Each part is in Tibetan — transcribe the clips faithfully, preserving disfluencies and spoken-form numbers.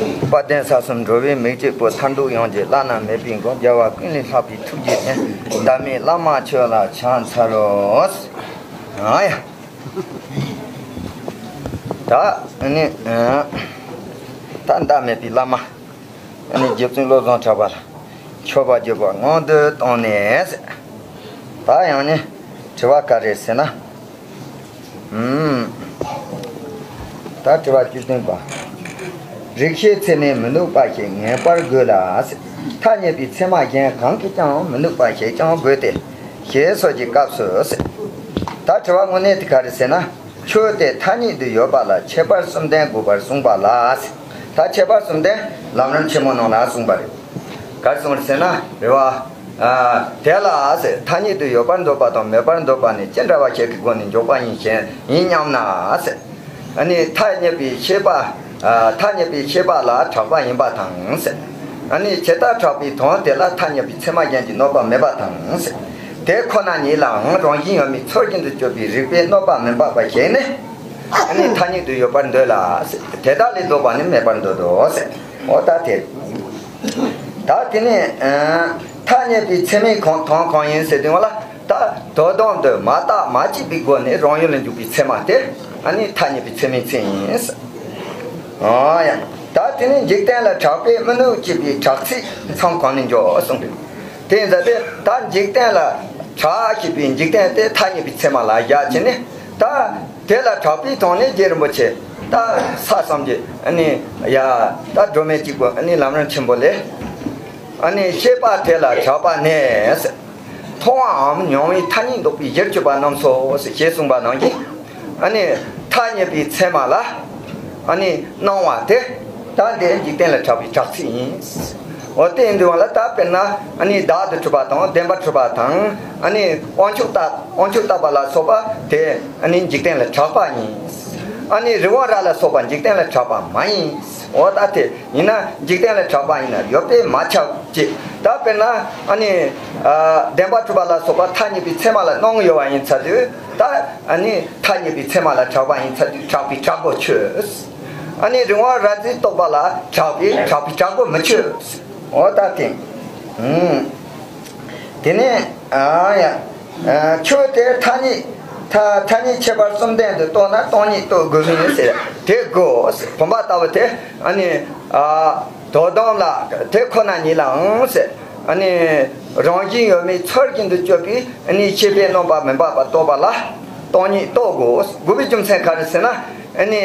དཔལ་ལྡན་ས་གསུམ་འགྲོ་བའི་མིག་གཅིག་པུ། མཐར་ཐུག་ཡོངས་ཀྱི་བླ་ན་མེད་པའི་མགོན། རྒྱལ་བ་ཀུན་ལས་ལྷག་པའི་ཐུགས་རྗེ་ཅན། ཟླ་མེད་བླ་མ་ཁྱོད་ལ་ཕྱག་འཚལ་ལོ། ཨ་ཡ། ད་ནི་ད་ཟླ་མེད་པའི་བླ་མ། ཨ་ནི་རྗེ་བཙུན་བློ་བཟང་གྲགས་པ་ལ་མཆོད་པ་བརྗོད་པ་སྔོན་དུ་བཏང་ནས། ད་ཡང་ནི་དྲི་བ་ག་རེ་ཟེར་ན། ཨུམ། ད་དྲི་བ་བཅུ་བདུན་པ། རིག་བྱེད་ཚད་མས་མི་འདུག་པ་ཞིག་ངེས་པར་དགོས་ལ། ཐ་སྙད་པའི་ཚད་མ་གཞན་གང་གིས་ཀྱང་མི་འདུག་པ་ཞིག་ཀྱང་དགོས་ཏེ། ཞེས་སོགས་ཀྱི་སྐབས་སུ། ད་དྲི་བ་དངོས་གནས་དེ་ག་རེ་ཟེར་ན། ཆོས་དེ་ཐ་སྙད་དུ་ཡོད་པ་ལ་ཁྱད་པར་གསུམ་ལྡན་དགོས་པར་གསུངས་པ་ལ། ད་ཁྱད་པར་གསུམ་ལྡན་ལམ་རིམ་ཆེན་མོ་ནང་ལ་གསུངས་པ་རེད། ག་རེ་གསུངས་རེད་ཟེར་ན་རེད་བ། ཨ། དེ་ལ་ཟེར། ཐ་སྙད་དུ་ཡོད་པར་འདོད་པ་དང་མེད་པར་འདོད་པ་ནི་ཅི་འདྲ་བ་ཞིག་གི་སྒོ་ནས་འཇོག་པ་ཡིན་ཞེན་ཡིན་སྙམ་ན་ཟེར། ཨ་ནི་ཐ་སྙད་པའི་ཤེས་པ། ཨ། ཐ་སྙད་པའི་ཤེས་པ་ལ་གྲགས་པ་ཡིན་པ་དང་ཟེར། ཨ་ནི་ཇི་ལྟར་གྲགས་པའི་དོན་དེ་ལ་ཐ་སྙད་པའི་ཚད་མ་གཞན་གྱིས་གནོད་པ་མེད་པ་དང་ཟེར། དེ་ཁོ་ན་ཉིད་ལའང་རང་བཞིན་ཡོད་མེད་ཚུལ་བཞིན་དུ་དཔྱོད་པའི་རིགས་པས་གནོད་པ་མི་འབབ་པ་ཞིག་ནི། ཨ་ནི་ཐ་སྙད་དུ་ཡོད་པར་འདོད་ལ་ཟེར། དེ་དག་ལས་ལྡོག་པ་ནི་མེད་པར་འདོད་དོ་ཟེར། འོ་ད་དེ། ད་དེ་ནས། ཨ། ཐ་སྙད་པའི་ཚད་མའི་གང་དོན་གང་ཡིན་ཟེར་དུས་ལ། ད་དོན་དམ་དུ་མ་བརྟགས་མ་དཔྱད་པའི་སྒོ་ནས་རང་ཡུལ་ལ་འཇུག་པའི་ཚད་མ་དེ་ཨ་ནི་ཐ་སྙད་པའི་ཚད་མའི་མཚན་ཡིན། ཨོ་ཡ། ད་དེ་ནས་འཇིག་རྟེན་ལ་གྲགས་པས་མི་ནུས་བྱེད་པའི་གྲགས་ཚད་མཚམས་གང་ནས་འཇོག་གསུངས་ཏེ། དེ་ཡིན་ཙང་དེ་ད་འཇིག་རྟེན་ལ་གྲགས་བྱེད་པའི་འཇིག་རྟེན་དེ་ཐ་སྙད་པའི་ཚད་མ་ལ་བཞག་བྱས་ནས། ད་དེ་ལ་གྲགས་པའི་དོན་ནི་རྗེ་རིན་པོ་ཆེ་ད་ས་གསུམ་གྱི་ཨ་ནི་ཡ་ད་སྒྲོན་མེ་གཅིག་པུ་ཨ་ནི་ལམ་རིམ་ཆེན་པོ་ལས། ཨ་ནི་ཤེས་པ་དེ་ལ་གྲགས་པ་ནས། མཐོང་བའམ་མྱོང་བའི་ཐ་སྙད་འདོགས་པའི་གཞིར་གྱུར་པ་རྣམས་སོ་ཞེས་གསུངས་པ་ནང་བཞིན། ཨ་ནི་ཐ་སྙད་པའི་ཚད་མ་ལ་ཨ་ནི་སྣང་བ་དེ་ད་འདི་འཇིག་རྟེན་ལ་གྲགས་པའི་གྲགས་ཚད་ཡིན། འོ་དེ་ཡིན་དུས་ལ་ད་དཔེར་ན་ཨ་ནི་བདག་ཏུ་གྲུབ་པ་དང་བདེན་པར་གྲུབ་པ་དང་། ཨ་ནི་དབང་ཕྱུག་བཏགས་དབང་ཕྱུག་བཏགས་པ་ལ་སོགས་པ་དེ་ཨ་ནི་འཇིག་རྟེན་ལ་གྲགས་པ་ཡིན། ཨ་ནི་རི་བོང་རྭ་ལ་སོགས་པ་འཇིག་རྟེན་ལ་གྲགས་པ་མ་ཡིན། འོ་ད་དེ་ཡིན་ན་འཇིག་རྟེན་ལ་གྲགས་པ་ཡིན་ན་ཡོད་པས་མ་ཁྱབ་ཅེས། ད་དཔེར་ན་ཨ་ནི། ཨ། བདེན་པར་གྲུབ་པ་ལ་སོགས་པ་ཐ་སྙད་པའི་ཚད་མ་ལ་སྣང་ཡོད་པ་ཡིན་ཚར་དུས། ད་ཨ་ནི་ཐ་སྙད་པའི་ཚད་མ་ལ་གྲགས་པ་ཡིན་ཚར་དུས་གྲགས་པའི་གྲགས་སྒོ་ཆོད། ཨ་ནི་རི་བོང་རྭ་རྫིས་རྟོགས་པ་ལ་གྲགས་པའི་གྲགས་པའི་གྲགས་སྒོ་མི་ཆོད། འོ་ད་དེ། ཨུམ། དེ་ནས་ཨ་ཡ། ཨ། ཆོས་དེ་ཐ་སྙད། ཐ་ཐ་སྙད་ཁྱད་པར་གསུམ་ལྡན་དུ་རྟོགས་ན་སྟོང་ཉིད་རྟོགས་དགོས་མིན་ཟེར་དེ་དགོས། བུམ་པ་ལྟ་བུ་དེ་ཨ་ནི། ཨ། དོན་དམ་ལ་དེ་ཁོ་ན་ཉིད་ལའང་ཟེར། ཨ་ནི་རང་བཞིན་ཡོད་མེད་ཚུལ་བཞིན་དུ་དཔྱོད་པའི་ཨ་ནི་ཤེས་པས་གནོད་པ་མི་འབབ་པ་རྟོགས་པ་ལ་སྟོང་ཉིད་རྟོགས་དགོས། དགོས་པའི་རྒྱུ་མཚན་ག་རེ་ཟེར་ན། ཨ་ནི་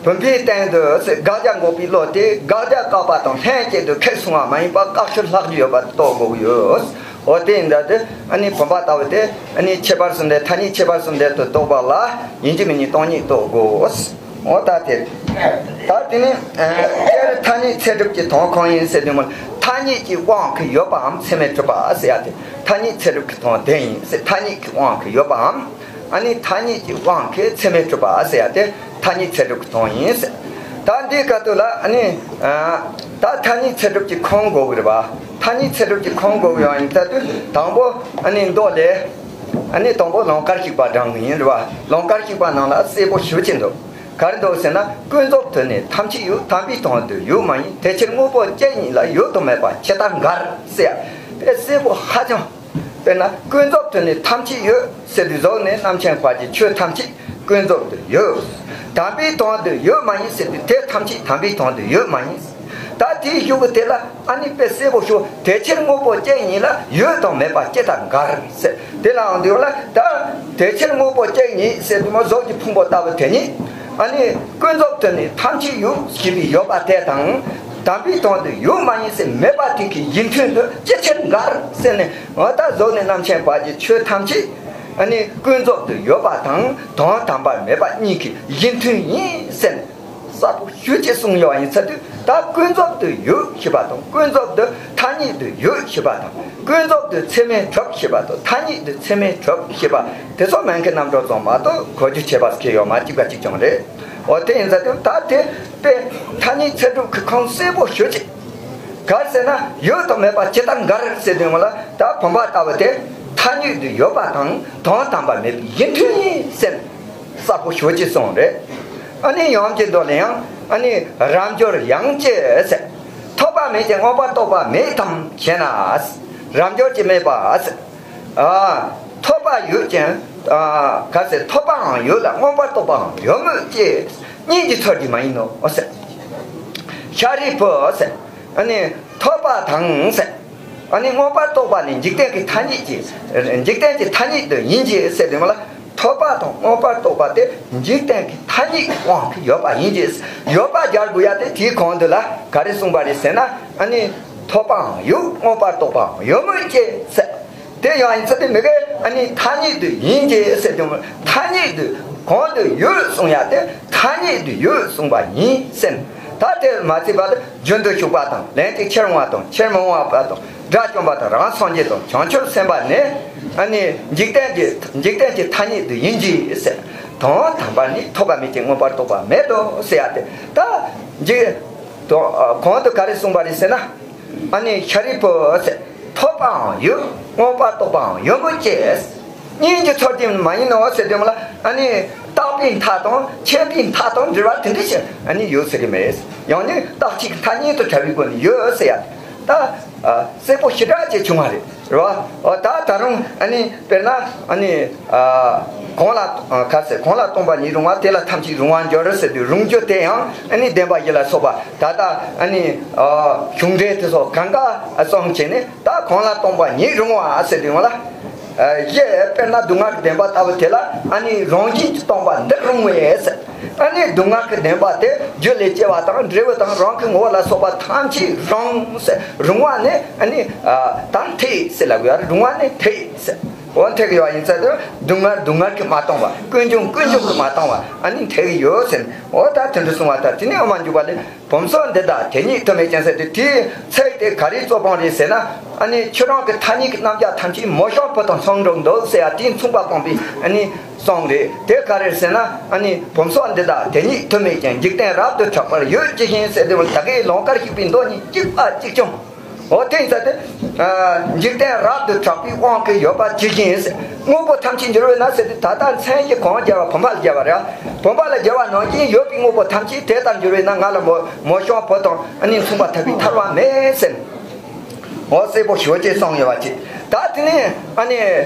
བུམ་པའི་སྟེང་དུ་ཟེར་དགག་བྱ་འགོག་པའི་བློ་དེ་དགག་བྱ་བཀག་པ་དང་ལྷན་ཅིག་ཏུ་ཁེགས་སོང་བ་མ་ཡིན་པར་བཀག་ཤུལ་ལྷག་རྒྱུ་ཡོད་པ་རྟོགས་དགོས་ཀྱི་ཡོད། འོ་དེ་ཡིན་ད་དེ་ཨ་ནི་བུམ་པ་ལྟ་བུ་དེ་ཨ་ནི་ཁྱད་པར་གསུམ་ལྡན་ཐ་སྙད་ཁྱད་པར་གསུམ་ལྡན་དུ་རྟོགས་པ་ལ་ཡིན་གཅིག་མིན་གཉིས་སྟོང་ཉིད་རྟོགས་དགོས། འོ་ད་དེ། ད་དེ་ནི། ཨ། སྤྱིར་ཐ་སྙད་ཚད་གྲུབ་ཀྱི་དོན་གང་ཡིན་ཟེར་དུས་མོ། ཐ་སྙད་ཀྱི་དབང་གིས་ཡོད་པའམ་ཚད་མས་གྲུབ་པ་ཟེར་ཡ་དེ་ཐ་སྙད་ཚད་གྲུབ་ཀྱི་དོན་དེ་ཡིན་ཟེར། ཐ་སྙད་ཀྱི་དབང་གིས་ཡོད་པའམ། ཨ་ནི་ཐ་སྙད་ཀྱི་དབང་གིས་ཚད་མས་གྲུབ་པ་ཟེར་ཡ་དེ་ཐ་སྙད་ཚད་གྲུབ་ཀྱི་དོན་ཡིན་ཟེར། ད་འདིའི་སྐབས་དུ་ལ་ཨ་ནི། ཨ། ད་ཐ་སྙད་ཚད་གྲུབ་ཀྱི་ཁུངས་དགོས་ཀྱི་རེད་པ། ཐ་སྙད་ཚད་གྲུབ་ཀྱི་ཁུངས་དགོས་ཀྱི་ཡོད་ཡིན་ད་དུས་དང་པོ་ཨ་ནི་མདོ་ལས། ཨ་ནི་དང་པོ་ལུང་དཀར་གཅིག་པ་བགྲང་གི་ཡིན་རེད་པ། ལུང་དཀར་གཅིག་པ་ནང་ལ་གསལ་པོ་ཞེ་པོ་ཅིག་འདུག་ག་རེ་འདུག་ཟེར་ན། ཀུན་རྫོབ་ཏུ་ནི་ཐམས་ཅད་ཡོད། དམ་པའི་དོན་དུ་ཡོད་མ་ཡིན། དེ་ཕྱིར་དངོས་པོ་ཅན་ཉིད་ལ་ཡོད་དང་མེད་པ་ཇི་ལྟར་འགལ་ཟེར་ཡ། དེ་གསལ་པོ་ཧ་ཅང་། དཔེར་ན་ཀུན་རྫོབ་ཏུ་ནི་ཐམས་ཅད་ཡོད་ཟེར་དུས་གཟུགས་ནས་རྣམ་མཁྱེན་བར་གྱི་ཆོས་ཐམས་ཅད་ཀུན་རྫོབ་ཏུ་ཡོད། དམ་པའི་དོན་དུ་ཡོད་མ་ཡིན་ཟེར་དུས་དེ་ཐམས་ཅད་དམ་པའི་དོན་དུ་ཡོད་མ་ཡིན། ད་དེའི་གཞུག་གུ་དེ་ལ་ཨ་ནི་དཔེ་གསལ་པོ་ཞུ། དེ་ཕྱིར་དངོས་པོ་ཅན་ཉིད་ལ་ཡོད་དང་མེད་པ་ཇི་ལྟར་འགལ་ཟེར། དེ་ལའང་འདུག་ལ་ད་དེ་ཕྱིར་དངོས་པོ་ཅན་ཉིད་ཟེར་དུས་མོ་གཟུགས་ཀྱི་ཕུང་པོ་ལྟ་བུ་དེ་ཉིད་ཨ་ནི་ཀུན་རྫོབ་ཏུ་ནི་ཐམས་ཅད་ཡོད་ཞེས་པའི་ཡོད་པ་དེ་དང་། དམ་པའི་དོན་དུ་ཡོད་མ་ཡིན་ཟེར་མེད་པ་དེ་གི་ཡིན་མཐུན་དུ་ཅི་ཕྱིར་འགལ་ཟེར་ནས། འོ་ད་གཟུགས་ནས་རྣམ་མཁྱེན་བར་གྱི་ཆོས་ཐམས་ཅད་ཨ་ནི་ཀུན་རྫོབ་ཏུ་ཡོད་པ་དང་དོན་དམ་པར་མེད་པ་གཉིས་ཀྱི་ཡིན་མཐུན་ཡིན་ཟེར་ནས། གསལ་པོ་ཞེ་པོ་ཅིག་གསུངས་ཡོད་པ་ཡིན་ཚར་དུས། ད་ཀུན་རྫོབ་ཏུ་ཡོད་ཞེས་པ་དང་ཀུན་རྫོབ་ཏུ་ཐ་སྙད་དུ་ཡོད་ཞེས་པ་དང་ཀུན་རྫོབ་ཏུ་ཚད་མས་གྲུབ་ཞེས་པ་དང་ཐ་སྙད་དུ་ཚད་མས་གྲུབ་ཞེས་པ་དེ་ཚོ་མན་གྱི་རྣམ་གྲངས་ཙམ་མ་གཏོགས་གོ་རྒྱུ་བྱས་པ་ཁེལ་ཡོད་མ་གཅིག་པ་གཅིག་ཀྱང་རེད། འོ་དེ་ཡིན་ཚར་དུས་ད་དེ་དཔེ་ཐ་སྙད་ཚད་གྲུབ་ཀྱི་ཁུངས་གསལ་པོ་ཞེ་པོ་ཅིག་ག་རེ་ཟེར་ན། ཡོད་དང་མེད་པ་ཇི་ལྟར་འགལ་ཟེར་དུས་མོ་ལ་ད་བུམ་པ་ལྟ་བུ་དེ་ཐ་སྙད་དུ་ཡོད་པ་དང་དོན་དམ་པར་མེད་པའི་ཡིན་མཐུན་ཡིན་ཟེར་ནས། གསལ་པོ་ཞེ་པོ་ཅིག་གསུངས་རེད། ཨ་ནི་ཡུམ་གྱི་མདོ་ལ་ཡང་ ཨ་ནི་རབ་འབྱོར་ཡང་སྐྱེ་ཟེར། ཐོབ་པ་མེད་ཅིང་མངོན་པར་རྟོགས་པ་མེད་དམ་ཞེ་ན། རབ་འབྱོར་གྱི་མེད་པ་ཟེར། ཨ། ཐོབ་པ་ཡོད་ཅིང་། ཨ། ག་ཟེར། ཐོབ་པའང་ཡོད་ལ་མངོན་པར་རྟོགས་པའང་ཡོད་མོད་ཀྱི། གཉིས་ཀྱི་ཚོད་ཀྱིས་མ་ཡིན་ནོ་ཟེར། ཤཱ་རིའི་བུ་ཟེར། ཨ་ནི་ཐོབ་པ་དང་ཟེར། ཨ་ནི་མངོན་པར་རྟོགས་པ་ནི་འཇིག་རྟེན་གྱི་ཐ་སྙད་ཀྱི། འཇིག་རྟེན་གྱི་ཐ་སྙད་དུ་ཡིན་གྱི་ཟེར་དུས་མ་ལ། ཐོབ་པ་དང་མངོན་པར་རྟོགས་པ་དེ་འཇིག་རྟེན་གྱི་ཐ་སྙད་དབང་གིས་ཡོད་པ་ཡིན་གྱི། ཡོད་པ་སྦྱར་དགོས་ཡ་དེ་དེའི་གོང་དུ་ལ་ག་རེ་གསུངས་པ་རེད་ཟེར་ན། ཨ་ནི་ཐོབ་པའང་ཡོད། མངོན་པར་རྟོགས་པའང་ཡོད་མོད་ཀྱི་ཟེར། དེ་ཡང་ཡིན་ཚུལ་དེ་མི་དགེ། ཨ་ནི་ཐ་སྙད་དུ་ཡིན་གྱི་ཟེར་དུས་མ། ཐ་སྙད་དུ་གོང་དུ་ཡོད་གསུང་ཡ་དེ་ཐ་སྙད་དུ་ཡོད་གསུངས་པ་ཡིན་ཟེར། ད་དེ་མ་ཚད་པར་རྒྱུན་དུ་ཞུགས་པ་དང་། ལན་ཅིག་ཕྱིར་འོང་བ་དང་། ཕྱིར་མི་འོང་བ་དང་། དགྲ་བཅོམ་པ་དང་། རང་སངས་རྒྱས་དང་། བྱང་ཆུབ་སེམས་དཔའ་ནི། ཨ་ནི་འཇིག་རྟེན་གྱི། འཇིག་རྟེན་གྱི་ཐ་སྙད་དུ་ཡིན་གྱི་ཟེར། དོན་དམ་པར་ནི་ཐོབ་པ་མེད་ཅིང་མངོན་པར་རྟོགས་པ་མེད་དོ་ཟེར་ཡ་དེ། ད་འཇིག་དོན་གོང་དུ་ག་རེ་གསུངས་པ་རེད་ཟེར་ན། ཨ་ནི་ཤཱ་རིའི་བུ་ཟེར། ཐོབ་པའང་ཡོད། མངོན་པར་རྟོགས་པའང་ཡོད་མོད་ཀྱི། གཉིས་ཀྱི་ཚོད་ཀྱིས་མ་ཡིན་ནོ་ཟེར་དུས་མ་ལ། ཨ་ནི་རྟག་པའི་མཐའ་དང་ཆད་པའི་མཐའ་དང་འབྲེལ་བ་དེ་འདྲ་ཞིག་ཨ་ནི་ཡོད་ཟེར་གི་མེད། ཡང་ནི་རྟག་གཅིག་མཐའ་གཉིས་དུ་བྲལ་བའི་སྒོ་ནས་ཡོད་ཟེར་ཡ། ད་གསལ་པོ་ཞེ་དྲག་ཅིག་བྱུང་བ་རེད། རེད་བ། འོ་ད་ད་རུང་ཨ་ནི་དཔེར་ན། ཨ་ནི་གང་ལ། ག་ཟེར། གང་ལ་སྟོང་པ་ཉིད་རུང་བ། དེ་ལ་ཐམས་ཅད་རུང་བར་འགྱུར་ཟེར་དུས། རུང་རྒྱུ་དེ་ཡང་ཨ་ནི་བདེན་པ་བཞི་ལ་སོགས་པ། ད་ལྟ་ཨ་ནི་གཞུང་འགྲེལ་དེ་སོགས་གང་ག་བསམ་བྱས་ནས། ད་གང་ལ་སྟོང་པ་ཉིད་རུང་བ་ཟེར་དུས་མ་ལ། ཨ། གཞི་དཔེར་ན་སྡུག་བསྔལ་གྱི་བདེན་པ་ལྟ་བུ་དེ་ལ། ཨ་ནི་རང་བཞིན་གྱིས་སྟོང་པ་འདི་རུང་བས་ཟེར། ཨ་ནི་སྡུག་བསྔལ་གྱི་བདེན་པ་དེ་རྒྱུ་ལས་སྐྱེ་བ་དང་། འབྲས་བུ་དང་། རང་གི་ངོ་བོ་ལ་སོགས་པ་ཐམས་ཅད་རུང་ཟེར། རུང་བ་ནི་ཨ་ནི། ཨ། ད་འཐད་ཟེར་ལབ་ཡོད་རེད། རུང་བ་ནི་འཐད་ཟེར། འོ་འཐད་ཀྱི་ཡོད་ཡིན་ཟེར་དུས། སྡུག་བསྔལ་སྡུག་བསྔལ་གྱིས་མ་སྟོང་བ། ཀུན་འབྱུང་ཀུན་འབྱུང་གིས་མ་སྟོང་བ། ཨ་ནི་འཐད་ཀྱི་ཡོད་ཟེར། འོ་ད་དེ་འདྲ་གསུངས་པ་ལྟར། དེ་ནས་ཨ་མ་འཇུག་པ་ལས། བུམ་སོགས་འདི་དག་དེ་ཉིད་དུ་མེད་ཅིང་ཟེར་ཏེ། དེའི་ཚིག་དེ་ག་རེའི་རྩོད་སྤོང་རེད་ཟེར་ན། ཨ་ནི་ཁྱོད་རང་གི་ཐ་སྙད་ཀྱི་རྣམ་གཞག་ཐམས་ཅད་མོ་གཤམ་བུ་དང་མཚུངས་འགྲོ་འདུག་ཟེར་ཡ་དེའི་མཚུངས་པ་སྤངས་པའི་ཨ་ནི་གསུང་རེད། དེ་ག་རེ་ཟེར་ན། ཨ་ནི་བུམ་སོགས་འདི་དག་དེ་ཉིད་དུ་མེད་ཅིང་། འཇིག་རྟེན་རབ་ཏུ་གྲགས་པར་ཡོད་ཇི་བཞིན་ཟེར་དེ། ད་གིན་ལུང་དཀར་ཞིག་པའི་མདོ་ཉིད་གཅིག་པ་གཅིག་རྐྱང་། འོ་དེ་ཡིན་ཙང་དེ། ཨ། འཇིག་རྟེན་རབ་ཏུ་གྲགས་པའི་དབང་གིས་ཡོད་པ་ཇི་བཞིན་ཟེར། དངོས་པོ་ཐམས་ཅད་འགྱུར་བས་ན་ཟེར་དུས། ད་ལྟ་མཚན་གཞི་གང་སྦྱར་བ། བུམ་པ་ལ་སྦྱར་བ་རེད། བུམ་པ་ལ་སྦྱར་བ་ནང་བཞིན་ཡོད་པའི་དངོས་པོ་ཐམས་ཅད་དེ་ལྟར་འགྱུར་བས་ན། ང་ལ་མོ་མོ་གཤམ་བུ་དང་ཨ་ནི་མཚུངས་པ་ཐོབ་པའི་ཐར་བ་མེད་ཟེར། འོ་གསལ་པོ་ཞེ་ཅིག་གསུངས་ཡོད་པ་ཅིག། ད་དེ་ནས་ཨ་ནི།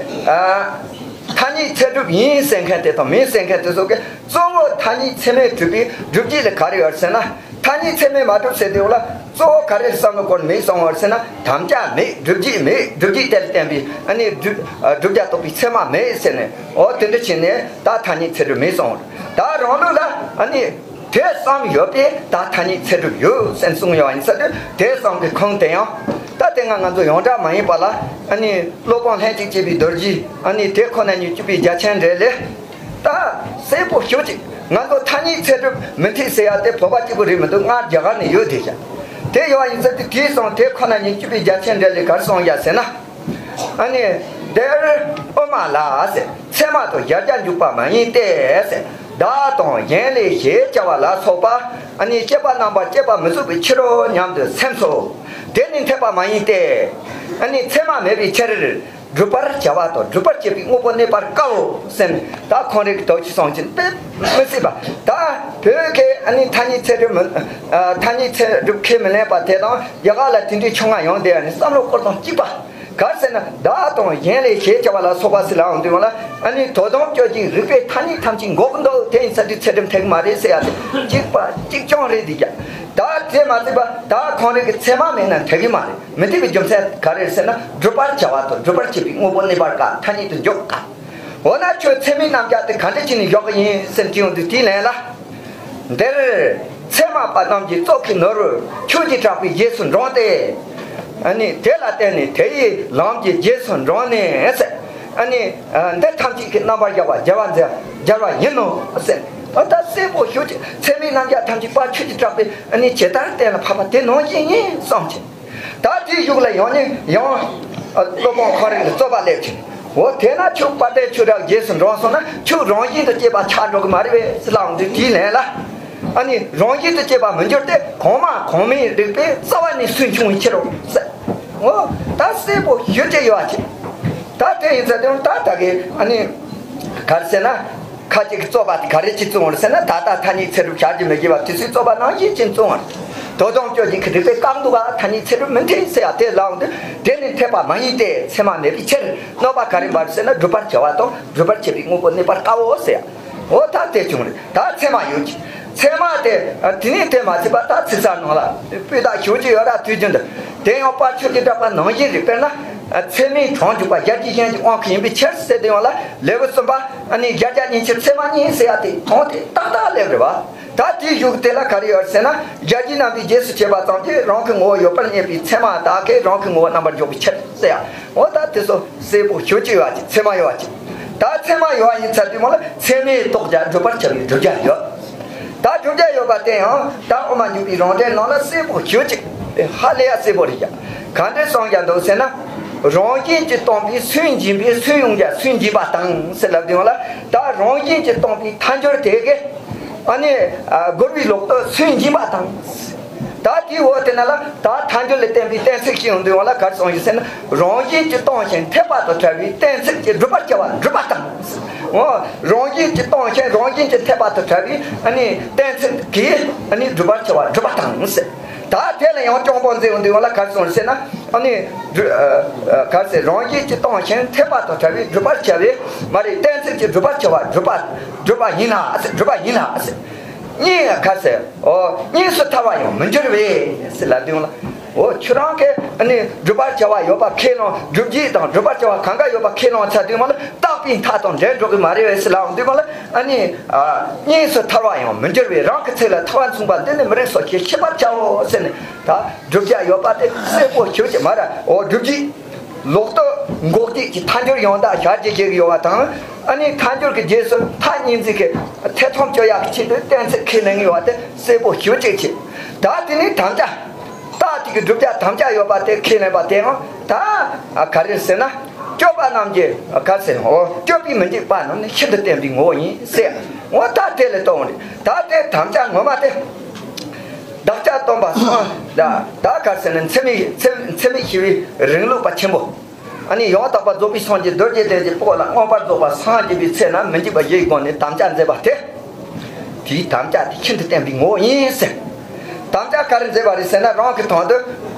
ཨ། ཐ་སྙད་ཚད་གྲུབ་ཡིན་ཟེར་མཁན་དེ་དང་མིན་ཟེར་མཁན་དེ་ཚོ་གིས། གཙོ་བོ་ཐ་སྙད་ཚད་མས་གྲུབ་པའི་སྒྲུབ་བྱེད་ལ་ག་རེ་ཡོད་ཟེར་ན། ཐ་སྙད་ཚད་མས་མ་གྲུབ་ཟེར་དུས་ལ། གཙོ་བོ་ག་རེ་བསམ་བློ་བསྐོར་མེད་གསུང་བ་ཟེར་ན། དམ་བཅའ་མེད། སྒྲུབ་བྱེད་མེད། སྒྲུབ་བྱེད་དེ་ལ་བརྟེན་པའི་ཨ་ནི་བསྒྲུབ་བསྒྲུབ་བྱ་རྟོགས་པའི་ཚད་མ་མེད་ཟེར་ནས། འོ་དེ་འདྲ་བྱས་ནས་ད་ཐ་སྙད་ཚད་གྲུབ་མེད་གསུང་བ། ད་རང་ལུགས་ལ་ཨ་ནི་དེ་བསམ་ཡོད་པས་ད་ཐ་སྙད་ཚད་གྲུབ་ཡོད་ཟེར་གསུངས་ཡོད་པ་ཡིན་ཟེར་དུས། དེ་བསམ་གྱི་ཁུངས་དེ་ཡང་། ད་དེ་སྔ་ང་ཚོ་ཡོངས་གྲགས་མ་ཡིན་པ་ལ། ཨ་ནི་སློབ་དཔོན་ལྷན་ཅིག་སྐྱེས་པའི་རྡོ་རྗེ། ཨ་ནི་དེ་ཁོ་ན་ཉིད་སྤྱོད་པའི་རྒྱ་ཆེན་འགྲེལ་ལས། ད་གསལ་པོ་ཞེ་ཅིག། ང་ཚོ་ཐ་སྙད་ཚད་གྲུབ་མི་འཐད་ཟེར་ཡ་དེ་བོད་པ་གཅིག་པུ་རེད་མི་འདུག། སྔར་རྒྱ་གར་ནས་ཡོད་དེ་བཞག། དེ་ཡོད་པ་ཡིན་ཙང་དེ། དེའི་གསུང་དེ་ཁོ་ན་ཉིད་སྤྱོད་པའི་རྒྱ་ཆེན་འགྲེལ་ལས་ག་རེ་གསུངས་ཡ་ཟེར་ན། ཨ་ནི་འདིར་དབུ་མ་ལ་ཟེར། ཚད་མ་དང་གཞལ་བྱ་འཇུག་པ་མ་ཡིན་ཏེ་ཟེར། བདག་དང་གཞན་ལས་ཞེས་བྱ་བ་ལ་སོགས་པ། ཨ་ནི་སྐྱེས་པ་རྣམ་པར་སྐྱེད་པ་མི་བཟོད་པའི་ཕྱིར་རོ་སྙམ་དུ་སེམས་སོ། དེ་ནི་འཐད་པ་མ་ཡིན་ཏེ། ཨ་ནི་ཚད་མ་མེད་པའི་ཕྱིར། བསྒྲུབ་པར་བྱ་བ་དང་སྒྲུབ་པར་བྱེད་པའི་དངོས་པོ་གནས་པར་དཀའོ་ཟེར་ནས། ད་ཁོང་རང་གི་དོགས་ཀྱི་གསུང་ཅིག་དཔེ་མི་སྲིད་པ། ད་བོད་ཀྱི་ཨ་ནི་ཐ་སྙད་ཚད་གྲུབ་མི། ཨ། ཐ་སྙད་ཚད་གྲུབ་ཁས་མི་ལེན་པ་དེ་དང་། རྒྱ་གར་ལ་དེ་འདྲའི་ཕྱོགས་སྔ་ཡོང་བསྡད་ཡ་ནི་བསམ་བློ་བསྐོར་སྟངས་གཅིག་པ། ག་རེ་ཟེར་ན། བདག་དང་གཞན་ལས་ཞེས་བྱ་བ་ལ་སོགས་པ་ཟེར་ལབ་ཡོང་དུས་ལ། ཨ་ནི་དོ་དམ་གཅོད་ཅིང་རིགས་པས་ཐ་སྙད་ཐམས་ཅད་འགོག་གི་འདུག། དེ་ཡིན་ཙང་དེ་ཚད་གྲུབ་འཐད་གི་མ་རེད་ཟེར་ཡ་དེ་གཅིག་པ་གཅིག་རྐྱང་རེད་འདི་ཀྱང་། ད་དེ་མ་ཟད་པ། ད་ཁོང་རང་གི་ཚད་མ་མེད་ན་འཐད་གི་མ་རེད། མི་འཐད་པའི་རྒྱུ་མཚན་ག་རེ་རེད་ཟེར་ན། བསྒྲུབ་པར་བྱ་བ་དང་སྒྲུབ་པར་བྱེད་པའི་དངོས་པོ་གནས་པར་དཀའ། ཐ་སྙད་དུ་འཇོག་དཀའ། འོ་ན་ཁྱོད་ཚད་མའི་རྣམ་གཞག་དེ་ག་འདྲ་བྱས་ནས་འཇོག་གི་ཡིན་ཟེར་དྲིས་ཡོང་དུས། དེའི་ལན་ལ། འདིར་ཚད་མ་པ་རྣམས་ཀྱི་ཙོག་གི་ནོར། ཁྱོད་ཀྱིས་དྲག་པའི་རྗེས་སུ་འབྲངས་ཏེ། ཨ་ནི་དེ་ལ་བརྟེན་ནས་དེ་ཡི་ལམ་གྱི་རྗེས་སུ་འབྲངས་ནས་ཟེར། ཨ་ནི་འདི་ཐམས་ཅད་ཀྱི་རྣམ་པར་སྦྱར་བ་སྦྱར་བ་མཛད་སྦྱར་བ་ཡིན་ནོ་ཟེར། ཨ། ད་གསལ་པོ་ཞེ་ཅིག། ཚད་མའི་རྣམ་གཞག་ཐམས་ཅད་པ་ཁྱོད་ཀྱིས་དྲག་པའི་ཨ་ནི་ཇི་ལྟར་གཏན་ལ་ཕབ་པ་དེ་ནང་བཞིན་ཡིན་བསམ་གྱི། ད་དེའི་གཞུག་ལ་ཡང་ནས་ཡང་སློབ་དཔོན་ཁོ་རང་གི་རྩོད་པ་སླེབས་ཀྱི། འོ་དེས་ན་ཁྱོད་དཔལ་ལྡན་ཆོས་གྲགས་རྗེས་སུ་འབྲངས་སོང་ན། ཁྱོད་རང་བཞིན་དུ་སྐྱེས་པ་ཆགས་འགྲོ་གི་མ་རེད་པས་ཟེར་ལབ་འདུག། དེའི་ལན་ལ། ཨ་ནི་རང་བཞིན་དུ་སྐྱེས་པ་མི་འགྱུར་ཏེ། གོང་མ་གོང་མའི་རིགས་པས་རྩ་བ་ནས་སུན་ཕྱུང་བའི་ཕྱིར་རོ་ཟེར། འོ་ད་གསལ་པོ་ཞེ་ཅིག་ཡོད་པ་ཅིག། ད་དེ་ཡིན་ཙང་དེ་ད་ད་གི་ཨ་ནི་ག་རེ་ཟེར་ན། ཁ་ཅིག་གིས་རྩོད་པ་དེ་ག་རེ་བྱས་བཙོང་བ་རེད་ཟེར་ན། ད་ལྟ་ཐ་སྙད་ཚད་གྲུབ་བྱ་རྒྱུ་མི་དགོས་པ་དེ་ཚོའི་རྩོད་པ་ནང་བཞིན་བྱས་བཙོང་བ་རེད། དོ་དམ་བཅོ་བརྒྱད་ཀྱི་རིགས་པས་བཀག་འདུག་ག་ཐ་སྙད་ཚད་གྲུབ་མི་འཐད་ཟེར་ཡ་དེ་ལའང་དུ། དེ་ནི་འཐད་པ་མ་ཡིན་ཏེ། ཚད་མ་མེད་པའི་ཕྱིར། གནོད་པ་ག་རེ་འབབ་ཟེར་ན། སྒྲུབ་པར་བྱ་བ་དང་སྒྲུབ་པར་བྱེད་པའི་དངོས་པོ་གནས་པར་དཀའོ་ཟེར་ཡ། འོ་ད་དེ་བྱུང་རེད། ད་ཚད་མ་ཡོད་ཀྱི། ཚད་མ་དེ་དེ་ནས་དེ་མ་ཚད་པ་ད་ཚིག་གསལ་ནང་ལ་སྤུས་དག་ཞེ་པོ་ཅིག་ཡོད་ར། དུས་རྒྱུན་དུ། དེ་ཡང་དཔལ་ཆོས་ཀྱི་གྲགས་པ་ནང་བཞིན་རེད། དཔེར་ན། ཚད་མའི་གྲངས་འཇོག་པ་བཞི་བརྒྱའི་གཞན་གྱི་དབང་གིས་ཡིན་པའི་ཕྱིར་ཟེར་དུས་ཡང་ལ། ལེའུ་གསུམ་པ་ཨ་ནི་བཞི་བརྒྱ་ཉིད་ཕྱིར་ཚད་མ་ཉིད་ཟེར་ཡ་དེ་དོན་དེ་ཏག་ཏག་སླེབས་རེད་བ། ད་དེའི་གཞུག་དེ་ལ་ག་རེ་ཡོད་ཟེར་ན། བཞི་བརྒྱའི་རྣམ་པའི་རྗེས་སུ་བྱེད་པ་ཙམ་གྱིས་རང་གི་ངོ་བོ་ཡོད་པར་ངེས་པའི་ཚད་མ་དག་གིས་རང་གི་ངོ་བོ་རྣམ་པར་འཇོག་པའི་ཕྱིར་ཟེར་ཡ། འོ་ད་དེ་ཚོ་གསལ་པོ་ཞེ་པོ་ཅིག་ཡོད་ཀྱི། ཚད་མ་ཡོད་ཀྱི། ད་ཚད་མ་ཡོད་ཡིན་ཚར་དུས་མོ་ལ་ཚད་མས་རྟོགས་བྱ་སྒྲུབ་པར་བྱ་བའི་བསྒྲུབ་བྱ་ཡོད། ད་བསྒྲུབ་བྱ་ཡོད་པ་དེ་ཡང་ད་དབུ་མ་འཇུག་པའི་རང་འགྲེལ་ནང་ལ་གསལ་པོ་ཞེ་པོ་ཅིག་ཧ་ལས་ཡ་གསལ་པོ་རེད་ཀྱང་། ག་འདྲས་གསུངས་ཀྱང་འདུག་ཟེར་ན། རང་བཞིན་གྱིས་སྟོང་པའི་སུན་འབྱིན་པས་སུན་དབྱུང་བྱ་སུན་འབྱིན་པ་དང་ཟེར་ལབ་དུས་ཡང་ལ། ད་རང་བཞིན་གྱིས་སྟོང་པའི་ཐལ་འགྱུར་དེ་གིས་ཨ་ནི་རྒོལ་བའི་ལོག་རྟོག་སུན་འབྱིན་པ་དང་། ད་དེའི་འོག་དེ་ན་ལ་ད་ཐལ་འགྱུར་ལ་བརྟེན་པའི་གཏན་ཚིགས་ཤིག་ཡོང་དུས་ཡང་ལ་ག་རེ་གསུངས་ཡོད་ཟེར་ན། རང་བཞིན་གྱིས་སྟོང་ཞིང་འཐད་པ་དང་བྲལ་བའི་གཏན་ཚིགས་ཀྱིས་བསྒྲུབ་པར་བྱ་བ་བསྒྲུབ་པ་དང་། འོ། རང་བཞིན་གྱིས་སྟོང་ཞིང་རང་བཞིན་གྱིས་འཐད་པ་དང་བྲལ་བའི་ཨ་ནི་གཏན་ཚིགས་ཀྱིས་ཨ་ནི་བསྒྲུབ་པར་བྱ་བ་བསྒྲུབ་པ་དང་ཟེར། ད་དེ་ལ་ཡང་སྐྱོང་པོ་མཛད་ཡོང་དུས་ཡང་ལ་ག་རེ་གསུངས་ཟེར་ན། ཨ་ནི་བསྒྲུ་ཨ་ཨ་ག་རེ་ཟེར། རང་བཞིན་གྱིས་སྟོང་ཞིང་འཐད་པ་དང་བྲལ་བའི་བསྒྲུབ་པར་བྱ་བའི་མ་རེད། གཏན་ཚིགས་ཀྱིས་བསྒྲུབ་པར་བྱ་བ་བསྒྲུབ་པ་བསྒྲུབ་པ་ཡིན་ལ་ཟེར། བསྒྲུབ་པ་ཡིན་ལ་ཟེར། གཉིས་ག་རེ་ཟེར། འོ། གཉིས་སུ་ཐར་བ་ཡང་མི་འགྱུར་བས་ཟེར་ལབ་དུས་ཡང་ལ། འོ། ཁྱོད་རང་གིས་ཨ་ནི་བསྒྲུབ་པར་བྱ་བ་ཡོད་པ་ཁས་བླངས། སྒྲུབ་བྱེད་དང་བསྒྲུབ་པར་བྱ་བ་གང་ག་ཡོད་པ་ཁས་བླངས་ཚར་དུས་མ་ལ་རྟག་པའི་མཐའ་དང་འབྲལ་འགྲོ་གི་མ་རེད་བས་ཟེར་ལབ་ཡོང་དུས་མ་ལ། ཨ་ནི་ཨ་གཉིས་སུ་ཐར་བ་ཡང་མི་འགྱུར་བས། རང་གི་ཚིག་ལ་ཐར་བ་མཚུངས་པ་འདི་ནི་མི་རིགས་སོ་ཞེས་ཤེས་པར་བྱའོ་ཟེར་ནས། ད་བསྒྲུབ་བྱ་ཡོད་པ་དེ་གསལ་པོ་ཞེ་པོ་ཅིག་མ་ར། འོ། སྒྲུབ་བྱེད། ལོག་རྟོག་འགོག་བྱེད་ཀྱི་ཐལ་འགྱུར་ཡང་དག་བྱ་བྱེད་ཅེས་ཡོད་པ་དང་། ཨ་ནི་ཐལ་འགྱུར་གྱི་རྗེས་སུ་མཐའ་གཉིས་འཛིན་གྱི་ཐེ་ཚོམ་གཅོད་ཡག་གི་ཆེད་དུ་གཏན་ཚིགས་ཁས་ལེན་ཡོད་པ་དེ་གསལ་པོ་ཞེ་པོ་ཅིག་བྱེད། ད་དེ་ནས་དམ་བཅའ། རྟགས་དེ་གི་བསྒྲུབ་བྱ་དམ་བཅའ་ཡོད་པ་དེ་ཁས་ལེན་པ་དེའང་ད་ཨ་ག་རེ་ཟེར་ན། སྤྱོད་པ་རྣམས་ཀྱི་ག་རེ་ཟེར། འོ། སྤྱོད་པས་མི་འཇིགས་པ་རྣམས་ནི་ཤིན་ཏུ་བརྟན་པའི་ངོ་བོ་ཡིན་ཟེར། འོ། ད་དེ་ལས་བཏོན་རེད། ད་དེ་དམ་བཅའ་ངོ་མ་དེ། བདག་ཅག་སྟོན་པ་སངས་ད་ད་ག་རེ་ཟེར་ན། འཚེ་མེད་འཚེ་འཚེ་མེད་ཞི་བའི་རིང་ལུགས་པ་ཆེན་པོ། ཨ་ནི་ཡང་དག་པར་རྫོགས་པའི་སངས་རྒྱས་རྡོ་རྗེ་གདན་གྱི་སྤོ་ལ་མངོན་པར་རྫོགས་པར་སངས་རྒྱས་པའི་ཚེ་ན་མི་འཇིགས་པ་བཞིའི་སྒོ་ནས་དམ་བཅའ་མཛད་པ་དེ། དེའི་དམ་བཅའ་དེ་ཤིན་ཏུ་བརྟན་པའི་ངོ་བོ་ཡིན་ཟེར། དམ་བཅའ་ག་རེ་མཛད་པ་རེད་ཟེར་ན། རང་གི་དོན་དུ་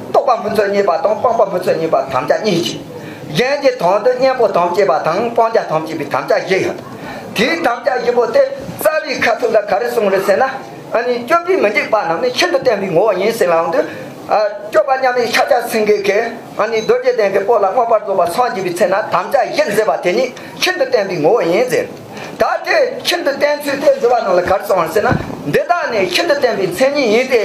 རྟོག་པ་ཕུན་ཚོགས་རྙེད་པ་དང་སྤངས་པ་ཕུན་ཚོགས་རྙེད་པ་དམ་བཅའ་གཉིས་ཀྱིས། གཞན་གྱི་དོན་དུ་གཉེན་པོ་དམ་བཅས་པ་དང་སྤང་བྱ་དམ་བཅས་པའི་དམ་བཅའ་བཞི་ཡོད། དེའི་དམ་བཅའ་བཞི་པོ་དེ་རྩ་བའི་ཁ་ཐུག་ལ་ག་རེ་གསུངས་རེད་ཟེར་ན། ཨ་ནི་སྤྱོད་པས་མི་འཇིགས་པ་རྣམས་ནི་ཤིན་ཏུ་བརྟན་པའི་ངོ་བོ་ཡིན་ཟེར་ལབ་དུས། ཨ་སྤྱོད་པ་མཉམ་མེད་ཤཱཀྱ་སེང་གེ་གིས་ཨ་ནི་རྡོ་རྗེ་གདན་གྱི་སྤོ་ལ་མངོན་པར་རྫོགས་པར་སངས་རྒྱས་པའི་ཚེ་ན་དམ་བཅའ་བཞི་མཛད་པ་དེ་ཉིད་ཤིན་ཏུ་བརྟན་པའི་ངོ་བོ་ཡིན་ཟེར། ད་དེ་ཤིན་ཏུ་བརྟན་ཚུལ་དེ་འཛིན་པ་རྣམས་ལ་ག་རེ་གསུངས་པ་ཟེར་ན། འདི་དག་ནི་ཤིན་ཏུ་བརྟན་པའི་མཚན་ཉིད་ཡིན་ཏེ།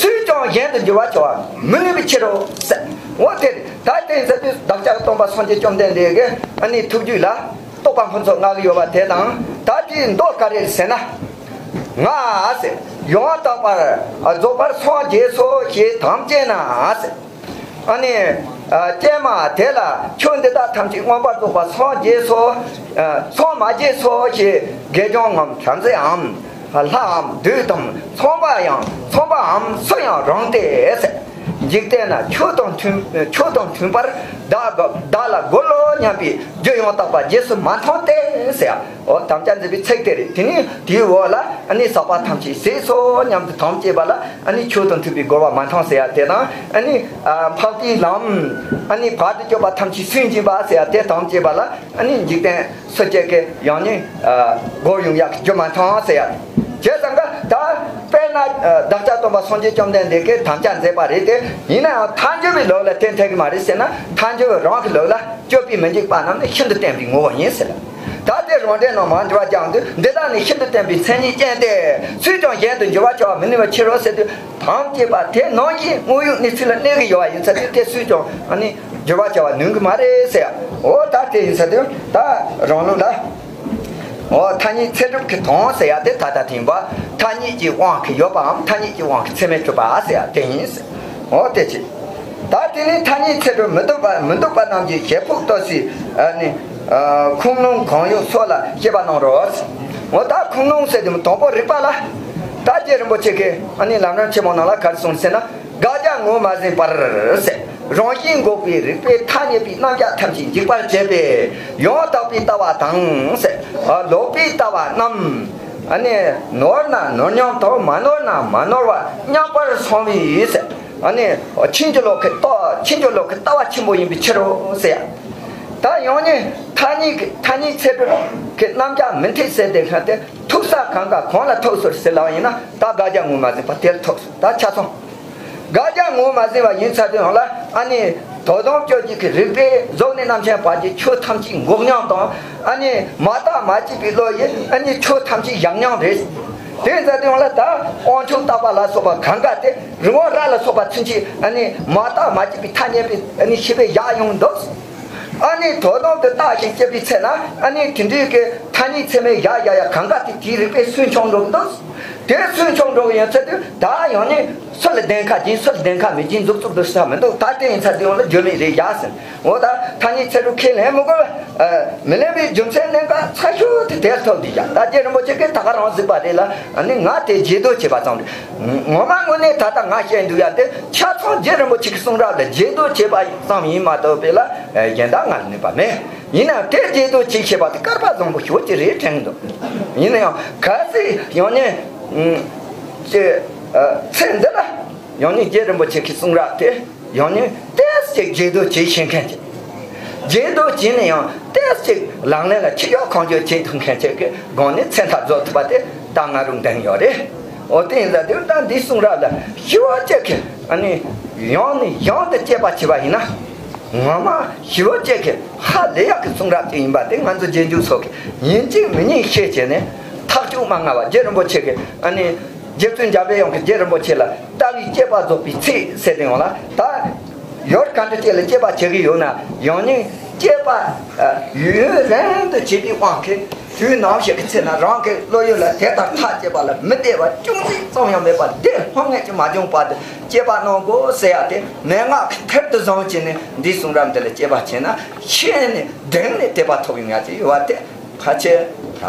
སུས་ཀྱང་གཞན་དུ་འགྱུར་བར་བྱ་བ་མི་ནུས་པའི་ཕྱིར་རོ་ཟེར། འོ་དེ་ད་དེ་ཡིན་ཟེར་དུས་བདག་ཅག་སྟོན་པ་སངས་རྒྱས་བཅོམ་ལྡན་འདས་ཀྱི་ཨ་ནི་ཐུགས་རྒྱུད་ལ་རྟོགས་པ་ཕུན་ཚོགས་ལྔ་གི་ཡོད་པ་དེ་དང་། ད་དེའི་མདོ་ག་རེ་ཟེར་ན། ང་ཟེར། ཡང་དག་པར་རྫོགས་པར་སངས་རྒྱས་སོ་ཞེས་དམ་བཅས་ན་ཟེར། ཨ་ནི་ཨ་ཀྱེ་མ་དེ་ལ་ཁྱོད་འདི་དག་ཐམས་ཅད་མངོན་པར་རྫོགས་པར་སངས་རྒྱས་སོ། ཨ་སངས་མ་རྒྱས་སོ་ཞེས་དགེ་སྦྱོང་ངམ་བྲམ་ཟེའམ་ལྷའམ་བདུད་དམ་ཚངས་པ་ཡང་ཚངས་པའམ་སུ་ཡང་རུང་སྟེ་ཟེར། འཇིག་རྟེན་ན་ཆོས་དང་མཐུན་ཆོས་དང་མཐུན་པར་བདག་བདག་ལ་རྒོལ་ལོ་སྙམ་པའི་རྒྱུ་ཡང་དག་པ་རྗེས་སུ་མ་མཐོང་སྟེ་ཟེར། འོ་དམ་བཅའ་མཛད་པའི་ཚིག་དེ་རེད། དེ་ནས་དེའི་འོག་ལ་ཨ་ནི་ཟག་པ་ཐམས་ཅད་ཟད་སོ་སྙམ་དུ་དམ་བཅས་པ་ལ་ཨ་ནི་ཆོས་དང་མཐུན་པའི་རྒོལ་བ་མ་མཐོང་ཟེར་ཡ་དེ་དང་། ཨ་ནི་ཨ་འཕགས་པའི་ལམ་ཨ་ནི་བར་དུ་གཅོད་པ་ཐམས་ཅད་སུན་འབྱིན་པ་ཟེར་ཡ་དེ་དམ་བཅས་པ་ལ་ཨ་ནི་འཇིག་རྟེན་སུ་གཅིག་གིས་ཡང་ནི་ཨ་རྒོལ་ཡོང་ཡག་གི་རྒྱུ་མ་མཐོང་ཟེར་ཡ། བྱས་ཙང་ཀ་ད་དཔེར་ན་ཨ་བདག་ཅག་སྟོན་པ་སངས་རྒྱས་བཅོམ་ལྡན་འདས་ཀྱིས་དམ་བཅའ་མཛད་པ་རེད་དེ། ཡིན་ནའང་ཐལ་འགྱུར་བའི་ལུགས་ལ་དེ་འཐད་ཀྱི་མ་རེད་ཟེར་ན། ཐལ་འགྱུར་བའི་རང་གི་ལུགས་ལ་སྤྱོད་པས་མི་འཇིགས་པ་རྣམས་ནི་ཤིན་ཏུ་བརྟན་པའི་ངོ་བོ་ཡིན་ཟེར། ད་དེ་རང་འགྲེལ་ནང་མར་འགྱུར་བ་རྒྱག་དུས། འདི་དག་ནི་ཤིན་ཏུ་བརྟན་པའི་མཚན་ཉིད་ཅན་ཏེ། སུས་ཀྱང་གཞན་དུ་འགྱུར་བར་བྱ་བ་མི་ནུས་པའི་ཕྱིར་རོ་ཟེར་དུས། དམ་བཅས་པ་དེ་ནང་བཞིན་དངོས་ཡོད་གནས་ཚུལ་ལ་གནས་ཀྱི་ཡོད་པ་ཡིན་ཚར་དུས། དེ་སུས་ཀྱང་ཨ་ནི་འགྱུར་བར་བྱ་བ་ནུས་ཀྱི་མ་རེད་ཟེར། འོ་ད་དེ་ཡིན་ཚར་དུས་ད་རང་ལུགས་ལ། འོ་ཐ་སྙད་ཚད་གྲུབ་ཀྱི་དོན་ཟེར་ཡ་དེ་ད་ལྟ་དེ་ཡིན་པ། ཐ་སྙད་ཀྱི་དབང་གིས་ཡོད་པའམ་ཐ་སྙད་ཀྱི་དབང་གིས་ཚད་མས་གྲུབ་པ་ཟེར་ཡ་དེ་ཡིན་ཟེར། འོ་དེ་ཅི། ད་དེ་ནི་ཐ་སྙད་ཚད་གྲུབ་མི་འདོད་པ་མི་འདོད་པ་རྣམས་ཀྱི་བྱེད་ཕོགས་ལྟོས་སའི་ཨ་ནི་ཨ་ཁུངས་ལུང་གང་ཡོད་སོགས་ལ་དཔྱད་པ་གནང་རོགས། འོ་ད་ཁུངས་ལུང་ཟེར་དུས་དང་པོ་རིགས་པ་ལ། ད་རྗེ་རིན་པོ་ཆེ་གིས་ཨ་ནི་ལམ་རིམ་ཆེན་མོ་ནང་ལ་ག་རེ་གསུངས་ཟེར་ན། དགག་བྱ་ངོས་མ་ཟིན་པར་ཟེར། རང་བཞིན་འགོག་པའི་རིགས་པས་ཐ་སྙད་པའི་རྣམ་གཞག་ཐམས་ཅད་འཇིག་པར་བྱེད་པས། ཡང་དག་པའི་ལྟ་བ་དང་ཟེར། ལོག་པའི་ལྟ་བ་རྣམས། ཨ་ནི་ནོར་ན་ནོར་སྙམ་དང་མ་ནོར་ན་མ་ནོར་བ་མཉམ་པར་སོང་བའི་ཟེར། ཨ་ནི་ཕྱིན་ཅི་ལོག་གི་ལྟ་ཕྱིན་ཅི་ལོག་གི་ལྟ་བ་ཆེན་པོ་ཡིན་པའི་ཕྱིར་རོ་ཟེར། ད་ཡང་ནི་ཐ་སྙད་ཀྱི་ཐ་སྙད་ཚད་གྲུབ་ཀྱི་རྣམ་གཞག་མི་འཐད་ཟེར་དེ་ཁ་དེ་ཐུག་ས་གང་ག་གང་ལ་ཐུག་ཟེར་ཟེར་ལབ་པ་ཡིན་ན། ད་དགག་བྱ་ངོས་མ་ཟིན་པ་དེར་ཐུག་ཟེར། ད་ཆ་ཚང་། དགག་བྱ་ངོས་མ་ཟིན་པ་ཡིན་ཚར་དུས་ཡང་ལ། ཨ་ནི་དོན་དམ་དཔྱོད་བྱེད་ཀྱི་རིགས་པས་གཟུགས་ནས་རྣམ་མཁྱེན་བར་གྱི་ཆོས་ཐམས་ཅད་འགོག་སྙམ་དང་། ཨ་ནི་མ་བརྟགས་མ་དཔྱད་པའི་བློ་ཡིས་ཨ་ནི་ཆོས་ཐམས་ཅད་གཞག་སྙམ་རེད། དེ་ཡིན་ཚར་དུས་ཡང་ལ་ད་དབང་ཕྱུག་བརྟག་པ་ལ་སོགས་པ་གང་ག་དེ་རི་བོ་ར་ལ་སོགས་པ་ཚུན་ཆད་ཨ་ནི་མ་བརྟགས་མ་དཔྱད་པའི་ཐ་སྙད་པའི་ཨ་ནི་ཤེས་པས་གཞག་ཡོང་འདུག། ཨ་ནི་དོན་དམ་དུ་བརྟགས་ཤིང་དཔྱད་པའི་ཚེ་ན། ཨ་ནི་དེ་འདྲའི་གི་ཐ་སྙད་ཚད་མས་གཞག་བཞག་ཡ་གང་ག་དེ་དེའི་རིགས་པས་སུན་ཕྱུང་འགྲོ་གི་འདུག། དེ་སུན་ཕྱུང་འགྲོ་གི་ཡོད་ཚད་དུ་ད་ཡང་ནི་སུ་ལ་བདེན་ཁ་སྦྱིན་སུ་ལ་བདེན་ཁ་མི་སྦྱིན་འཛུགས་བཙུགས་འདུག་ས་མི་འདུག། ད་དེ་ཡིན་ཚད་དུ་ཡང་ལ་བརྗོད་མེད་རེད་བཞག་ཟིན། འོ་ད་ཐ་སྙད་ཚད་གྲུབ་ཁས་ལེན་མི་དགོས། ཨ། མི་ལེན་པའི་རྒྱུ་མཚན་གནད་འགག་ཚ་ཤོས་དེ་དེར་ཐུག་འདུག་ཡ། ད་རྗེ་རིན་པོ་ཆེ་གིས་ད་ག་རང་གཟིགས་པ་རེད་ལ། ཨ་ནི་ང་དེ་རྗེས་ཟློས་བྱས་པ་ཙམ་རེད། ངོ་མ་དངོས་གནས་ད་ལྟ་ང་བཤད་འདུག་ཡ། དེ་ཆ་ཚང་རྗེ་རིན་པོ་ཆེ་གི་གསུང་རབ་ལ་རྗེས་ཟློས་བྱས་པ་ཙམ་ཡིན་མ་གཏོགས་པས་ལ་གཞན་དག་ང་ལ་གནོད་པ་མེད། ཡིན་ནའང་དེ་རྗེས་ཟློས་བྱེད་ཤེས་པ་དེ་སྐལ་པ་བཟང་པོ་ཞེ་པོ་ཅིག་རེད་དྲན་འདུག། ཡིན་ན་ཡང་གལ་སྲིད་ཡང་ནས་ཀྱི་ཚེ་འདི་ལ་ཡང་ནས་རྗེ་རིན་པོ་ཆེ་གི་གསུང་རབ་དེ་ཡང་ནས་ཏོག་ཙམ་རྗེས་ཟློས་བྱེད་ཤེས་མཁན་ཅིག། རྗེས་ཟློས་བྱས་ནས་ཡང་ཏོག་ཙམ་ལག་ལེན་ལ་ཁྱི་གཡོག་གང་བྱོས་བྱེད་ཐུབ་མཁན་ཅིག་གི་སྒང་ནས་མཚན་ཐ་རྫོགས་ཐུབ་པ་དེ་ད་ང་རང་འདོད་ཡོད་རེད། འོ་དེ་ཡིན་ཙང་དེ་ད་འདིའི་གསུང་རབ་ལ་ཞེ་པོ་ཅིག་གི་ཨ་ནི་ཡང་ནས་ཡང་དུ་དཔྱད་པ་བྱས་པ་ཡིན་ན། ངོ་མ་ཞེ་པོ་ཅིག་གི་ཧ་ལས་ཡག་གི་གསུང་རབ་ཅིག་ཡིན་པ་དེ་ང་ཚོ་རྗེས་འཇུག་ཚོ་གིས་ཡིན་གཅིག་མིན་གཉིས་ཤེས་བྱས་ནས་ཐག་གཅོད་མ་སྔ་བ་རྗེ་རིན་པོ་ཆེ་གི་ཨ་ནི་རྗེ་བཙུན་འཇམ་པའི་དབྱངས་ཀྱིས་རྗེ་རིན་པོ་ཆེ་ལ་ལྟ་བའི་དཔྱད་པ་རྫོགས་པའི་ཚིག་ཟེར་དེ་ཡོང་ལ། ད་ཡུལ་ག་འདྲ་ཅིག་ལ་དཔྱད་པ་བྱེད་ཀྱི་ཡོད་ན་ཡང་ནས་དཔྱད་པ་ཡུན་རིང་དུ་བྱེད་པའི་དབང་གིས་དུས་ནམ་ཞིག་གི་ཚེ་ན་རང་གི་བློ་ཡུལ་ལ་དེ་ལྟར་ཐག་བཅད་པ་ལ་མི་བདེ་བ་ཅུང་ཟད་ཙམ་ཡང་མེད་པར་བདེ་སློང་ངེས་ཀྱི་མ་བྱུང་བར་དུ། དཔྱད་པ་གནང་དགོས་ཟེར་ཡ་དེ་མན་ངག་གི་མཐར་དུ་བཟུང་བྱས་ནས་འདིའི་གསུང་རབ་འདི་ལ་དཔྱད་པ་བྱས་ན་ཤེས་ནས་གདེང་ནས་དད་པ་ཐོབ་ཡོང་ཡ་ཅིག་ཡོད་པ་དེ་ཕལ་ཆེར་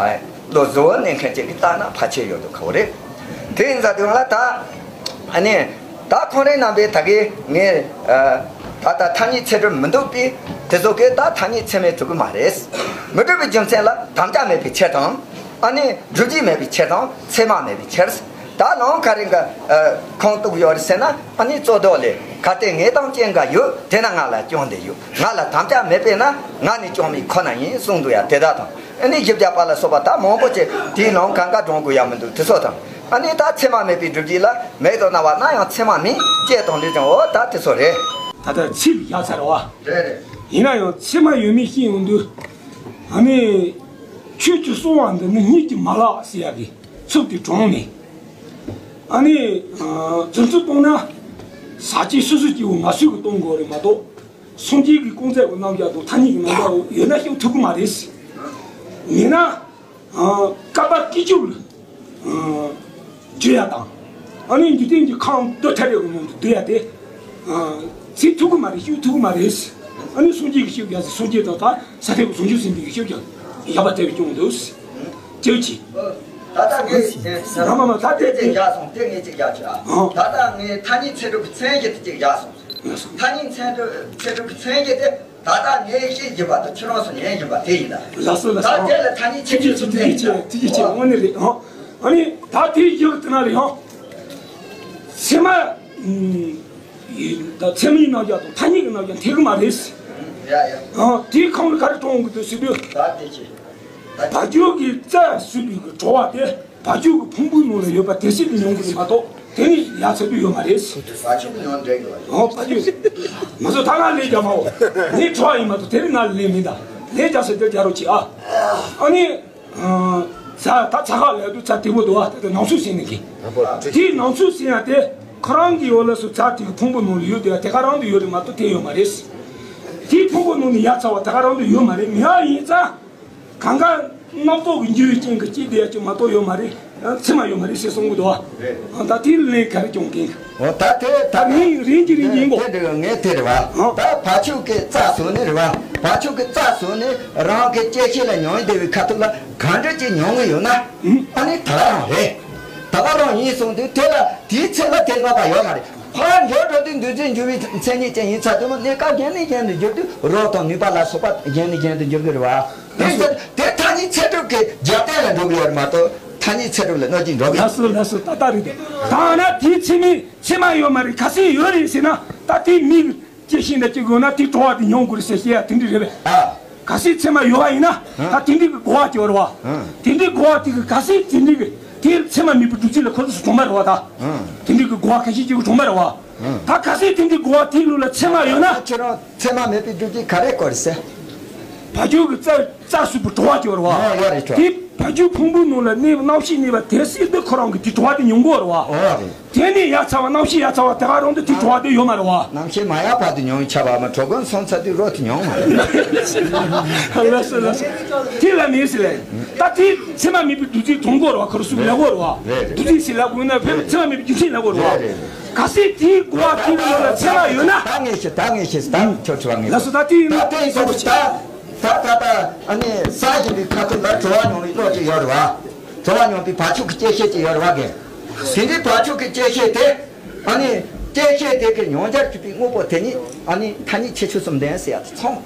བློ་གཟུ་བོར་གནས་མཁན་ཅིག་གིས་བལྟས་ན་ཕལ་ཆེར་ཡོད་དུ་ཁ་བོ་རེད། དེ་ཡིན་ཙང་དེ་ལ་ད་ཨ་ནི་ད་ཁོང་རང་རྣམ་པས་ད་གིན་ངས་ད་ལྟ་ཐ་སྙད་ཚད་གྲུབ་མི་འདུག་པས་དེ་ཚོ་གིས་ད་ཐ་སྙད་ཚད་མས་གྲུབ་ཀྱི་མ་རེད། མི་གྲུབ་པའི་རྒྱུ་མཚན་ལ་དམ་བཅའ་མེད་པའི་ཕྱིར་དང་། ཨ་ནི་སྒྲུབ་བྱེད་མེད་པའི་ཕྱིར་དང་ཚད་མ་མེད་པའི་ཕྱིར། ད་ནང་ག་རེ་ག་ཁུངས་གཏུགས་ཡོད་རེད་ཟེར་ན། ཨ་ནི་རྩོད་ཟློག་ལས་གལ་ཏེ་ངས་དམ་བཅས་འགའ་ཡོད་དེ་ན་ང་ལ་སྐྱོན་འདི་ཡོད། ང་ལ་དམ་བཅའ་མེད་པས་ན་ང་ནི་སྐྱོན་མེད་ཁོ་ན་ཡིན་གསུངས་འདུག་ཡ། དེ་དག་དང་ཨ་ནི་བཞི་བརྒྱ་པ་ལ་སོགས་པ་ད་མང་པོ་ཅིག་དེའི་ནང་གང་ག་སྒྲོང་དགོས་ཡ་མི་འདུག། དེ་ཚོ་དང་ཨ་ནི་ད་ཚད་མ་མེད་པའི་སྒྲུབ་བྱེད་ལ་མེད་དོ་སྨྲ་བ་ན་ཡང་ཚད་མ་མིན་ཅེས་དང་ལུས་ཀྱང་འོ་ད་དེ་ཚོ་རེད། ད་ལྟ་ཚིག་བཞག་ཚར་བ། རེད་རེད། ཡིན་ན་ཡང་ཚད་མ་ཡོད་མེད་ཤེས་ཡོང་དུས། ཨ་ནི། ཆོས་ཀྱི་གསང་བ་འདི་ནི་གཉིད་ཀྱིས་མ་བརླག་ཟེར་ཡ་གི་ཚུལ་དེ་དྲངས་ནས། ཨ་ནི། ཨ། རྫུ་འཕྲུལ་གཏོང་ན། ཟག་བཅས་སོ་སོ་སྐྱེ་བོ་ང་སུས་ཀྱིས་གཏོང་དགོས་རེད་མ་གཏོགས། སངས་རྒྱས་ཀྱི་སྐུ་ཚེ་གི་རྣམ་གཞག་དང་ཐ་སྙད་ཀྱི་རྣམ་གཞག་ཡོད་ན་ཤོད་ཐུབ་ཀྱི་མ་རེད། མིན་ན། ཨ། བསྐལ་པ་བསྐལ་བཅུ་ལ། ཨ། བརྗོད་ཡ་དང་། ཨ་ནི་འཇིག་རྟེན་གྱི་ཁམས་རྡུལ་ཕྲ་རེ་གི་ནང་དུ་སྡུད་ཡ་དེ། ཨ། བྱེད་ཐུབ་ཀྱི་མ་རེད། ཤོད་ཐུབ་ཀྱི་མ་རེད། ཨ་ནི་སངས་རྒྱས་ཀྱི་ཞབས་ཀྱང་སངས་རྒྱས་དང་ད་ས་ཐེག་པ་ཟུང་འཇུག་ཟིན་པའི་ཞབས་ཀྱང་ཡག་པ་དེ་བས་སྐྱོང་འདུག། ཅེས་བྱས། ད་ལྟ་ངས། ཨ་མ་མ་ད་དེ་དེ་ཅིག་བཞག་སོང་། དེ་ངས་ཅིག་བཞག་བྱས། ཨ། ཨ། ད་ལྟ་ངས་ཐ་སྙད་ཚད་གྲུབ་ཀྱི་མཚན་གཞི་དེ་ཅིག་བཞག་སོང་། ལགས་སོ། ཐ་སྙད་ཚད་གྲུབ་ཚད་གྲུབ་ཀྱི་མཚན་གཞི་དེ། ད་ལྟ་ངས་བཤད་བཞིན་པ་དང་ཁྱེད་རང་ཚོ་ཉན་བཞིན་པ་དེ་ཡིན་ད། ལགས་སོ་ལགས་སོ། ད་དེ་ལ་ཐ་སྙད་ཁྱེད་ཚོས་ཚོ་དེ་ཡིན་ད། དེ་ཡིན་དེ་དངོས་གནས་རེད་ཨང་། ཨ་ནི་ད་དེ་ཡག་དེ་ན་རེད་ཨང་། ཚད་མ། ད་ཚད་མའི་རྣམ་གཞག་དང་ཐ་སྙད་ཀྱི་རྣམ་གཞག་འཐད་གི་མ་རེད། ཡ་ཡ། ཨང་། དེའི་ཁམས་ལ་ག་རེ་གཏོང་དགོས་འདུག་ཟེར་དུས། ད་དེ་ཆེ། བ་ཕྱུགས་ཀྱི་རྩྭ་ཟུག་པའི་གི་བྲོ་བ་དེ། བ་ཕྱུགས་ཀྱི་ཕུང་པོའི་ནང་ལ་ཡོད་པ་དེ་སྲིད་དུ་མྱོང་གི་རེད་མ་གཏོགས་དེ་ནི་ཡ་ཚ་དུས་ཡོད་མ་རེད། བ་ཕྱུགས་ཀྱི་ནང་འདྲེན་གྱི་བ། ཨོ་བ་ཕྱུགས། ང་ཚོ་ད་ང་ལས་རྒྱ་མའོ། ངས་བྲོ་བ་ཡིན་མ་གཏོགས་དེ་རིང་ང་ལས་མིན་ད། ལས་རྒྱ་ཟེར་དེ་རྒྱ་རོ་ཆེ་ཨ། ཨ་ནི། ཚ་ད་ཚ་ཁ་ལས་དུས་ཚ་དེ་པོ་འདུག་ཨ། དེ་ནང་ཚུད་ཟིན་ནི་གི། དེའི་ནང་ཚུད་ཟིན་ཡ་དེ་ཁོ་རང་གི་ཡོད་ལ་སུ་ཚ་དེ་གི་ཕུང་པོ་ནང་ལ་ཡོད་དེ་ཡ་དེ་ག་རང་དུ་ཡོད་རེད་མ་གཏོགས་དེ་ཡོད་མ་རེད། དེའི་ཕུང་པོ་ནང་ནས་ཡ་ཚ་བ་དེ་ག་རང་དུ་ཡོད་མ་རེད། མི་ཡ་ཡིན་ཙང་། གང་ག་སྣ་ཚོགས་ཀྱི་འགྱུར་བའི་རྐྱེན་གྱིས་སྐྱེས་བསྡད་ཡ་ཅིག་མ་གཏོགས་ཡོད་མ་རེད། ཚད་མ་ཡོད་མ་རེད་ཟེར་གསུང་གི་འདུག་བ། ད་དེ་ལས་ག་རེ་སྐྱོང་གིན། འོ་ད་དེ་ད་ངས་རིན་གྱི་རིན་ཡིན་གོ། དེ་འདྲ་ངས་དེ་རེད་བ། ད་བ་ཕྱུགས་ཀྱི་རྩྭ་ཟོས་ནི་རེད་བ། བ་ཕྱུགས་ཀྱི་རྩྭ་ཟོས་ནི་རང་གི་སྐྱེ་ཤི་ལ་མྱོང་བསྡད་པའི་ཁ་ཐུག་ལ་གང་འདྲ་ཅིག་མྱོང་གི་ཡོད་ན། ཨ་ནི་ད་ག་རང་རེད། ད་ག་རང་ཡིན་གསུངས་དུས་དེ་ལ་དེའི་ཚེ་ལ་དེ་ལབ་པ་ཡོད་མ་རེད། ཨ། འགྱུར་འགྲོ་དུས་འདུས་བྱས་འགྱུར་བའི་མཚན་ཉིད་ཅན་ཡིན་ཚར་དུས་ནི་གནས་སྐབས་གཞན་ནས་གཞན་དུ་འགྱུར་དུས་རོ་དང་ནུས་པ་ལ་སོགས་པ་གཞན་ནས་གཞན་དུ་འགྱུར་གྱི་རེད་བ། དེ་ལགས་སོ། ཚེ་དེ་ཐ་སྙད་ཚད་གྲུབ་ཀྱི་རྒྱབ་རྟེན་ལ་འགྲོ་གི་ཡོད་རེད་མ་གཏོགས་ཐ་སྙད་ཚད་གྲུབ་ལ་གནོད་ཀྱི་འགྲོ་གི། ལགས་སོ་ལགས་སོ། ད་ལྟ་རེད་དེ། ད་ན་དེའི་ཚད་མའི་ཚད་མ་ཡོད་མ་རེད། གལ་སྲིད་ཡོད་རེད་ཟེར་ན་ད་དེའི་མིག་སྐྱེ་ཤེས་འདྲ་སྐྱེ་དགོས་ན་དེའི་གྲོགས་པོ་དེ་མྱོང་དགོས་རེད་ཟེར་བཤད་ཡ་དེ་འདྲ་རེད་པས། ཨ། གལ་སྲིད་ཚད་མ་ཡོད་པ་ཡིན་ན་ཨ། ད་དེ་འདྲའི་གི་གོ་བ་སྐྱེ་བ་རེད་བ། ཨ། དེ་འདྲའི་གོ་བ་དེ་གི་གལ་སྲིད་དེ་འདྲའི་གི་དེ་ཚད་མ་མེད་པའི་སྒྲུབ་བྱེད་ལ་ཁོ་ཚོ་སུ་གྲུབ་མ་རེད་བ་ད། ཨ། དེ་འདྲའི་གི་གོ་བ་ཁ་ཤས་ཅིག་གི་གྲུབ་མ་རེད་བ། ཨ། ད་གལ་སྲིད་དེ་འདྲའི་གོ་བ་དེའི་ལུགས་ལ་ཚད་མ་ཡོད་ན། ཁྱེད་རང་ཚད་མ་མེད་པའི་སྒྲུབ་བྱེད་ག་རེ་དགོས་རེད་ཟེར། བ་ཕྱུགས་ཀྱི་རྩ་རྩ་སུ་བུ་གྲོགས་པོ་སྐྱེ་བ་རེད་བ། ཨ། ཡོད་རེད་ཆོག་དེ་བ་ཕྱུགས་ཕུང་པོའི་ནང་ལ་གནས་རྣམ་ཤེས་གནས་པ་དེ་སྲིད་དུ་ཁོ་རང་གི་དེ་གྲོགས་པོ་དེ་མྱོང་གི་ཡོད་རེད་བ། ཨོ་རེད། དེ་ནས་ཡར་ཚ་བ་རྣམ་ཤེས་ཡར་ཚ་བ་དེ་ག་རང་དུ་དེ་གྲོགས་པོ་དེ་ཡོད་མ་རེད་བ། རྣམ་ཤེས་མ་ཡར་བར་དུ་མྱོང་བའི་ཆ་བ་མ་གྲོགས་ཀུན་སོང་ཚར་དུས་རོ་དེ་མྱོང་མ་རེད། ལགས་སོ་ལགས་སོ། དེ་ལ་མེད་ཟེར་ལས། ད་དེ་ཚད་མ་མེད་པའི་བདུད་རྩི་གྲོང་གོ་རེད་བ། ཁོ་རང་སུ་ལས་གོ་རེད་བ། རེད་རེད། བདུད་རྩི་ཟེར་ལ་དགོས་ན་ཕེབས་ཚད་མ་མེད་པའི་རྒྱུ་མཚན་ལ་གོ་རེད་བ། རེད་རེད། གལ་སྲིད་དེའི་གོ་བ་དེའི་ནང་ལ་ཚད་མ་ཡོད་ན། ད་ངས་ཤེས་ད་ངས་ཤེས་ད་ཁྱོད་ཁྱོད་ངས། ལགས་སོ། ད་དེའི་ད་ནང་དེ་ཡིན་ས་ད། ད་ད་ད་ཨ་ནི་ས་ཞིང་གི་ཁ་ཐུག་ལ་བྲོ་བ་མྱོང་བའི་བློ་དེ་ཡོད་རེད་བ། བྲོ་བ་མྱོང་བའི་བ་ཕྱུགས་ཀྱི་སྐྱེ་མཆེད་ཅིག་ཡོད་རེད་བ་གས། དེ་འདྲའི་བ་ཕྱུགས་ཀྱི་སྐྱེ་མཆེད་དེ་ཨ་ནི་སྐྱེ་མཆེད་དེ་གི་མྱོང་བྱར་གྱུར་པའི་དངོས་པོ་དེ་ཉིད་ཨ་ནི་ཐ་སྙད་ཁྱད་ཆོས་གསུམ་ལྡན་ཟེར་ཡ་དེ་ཚང་མ།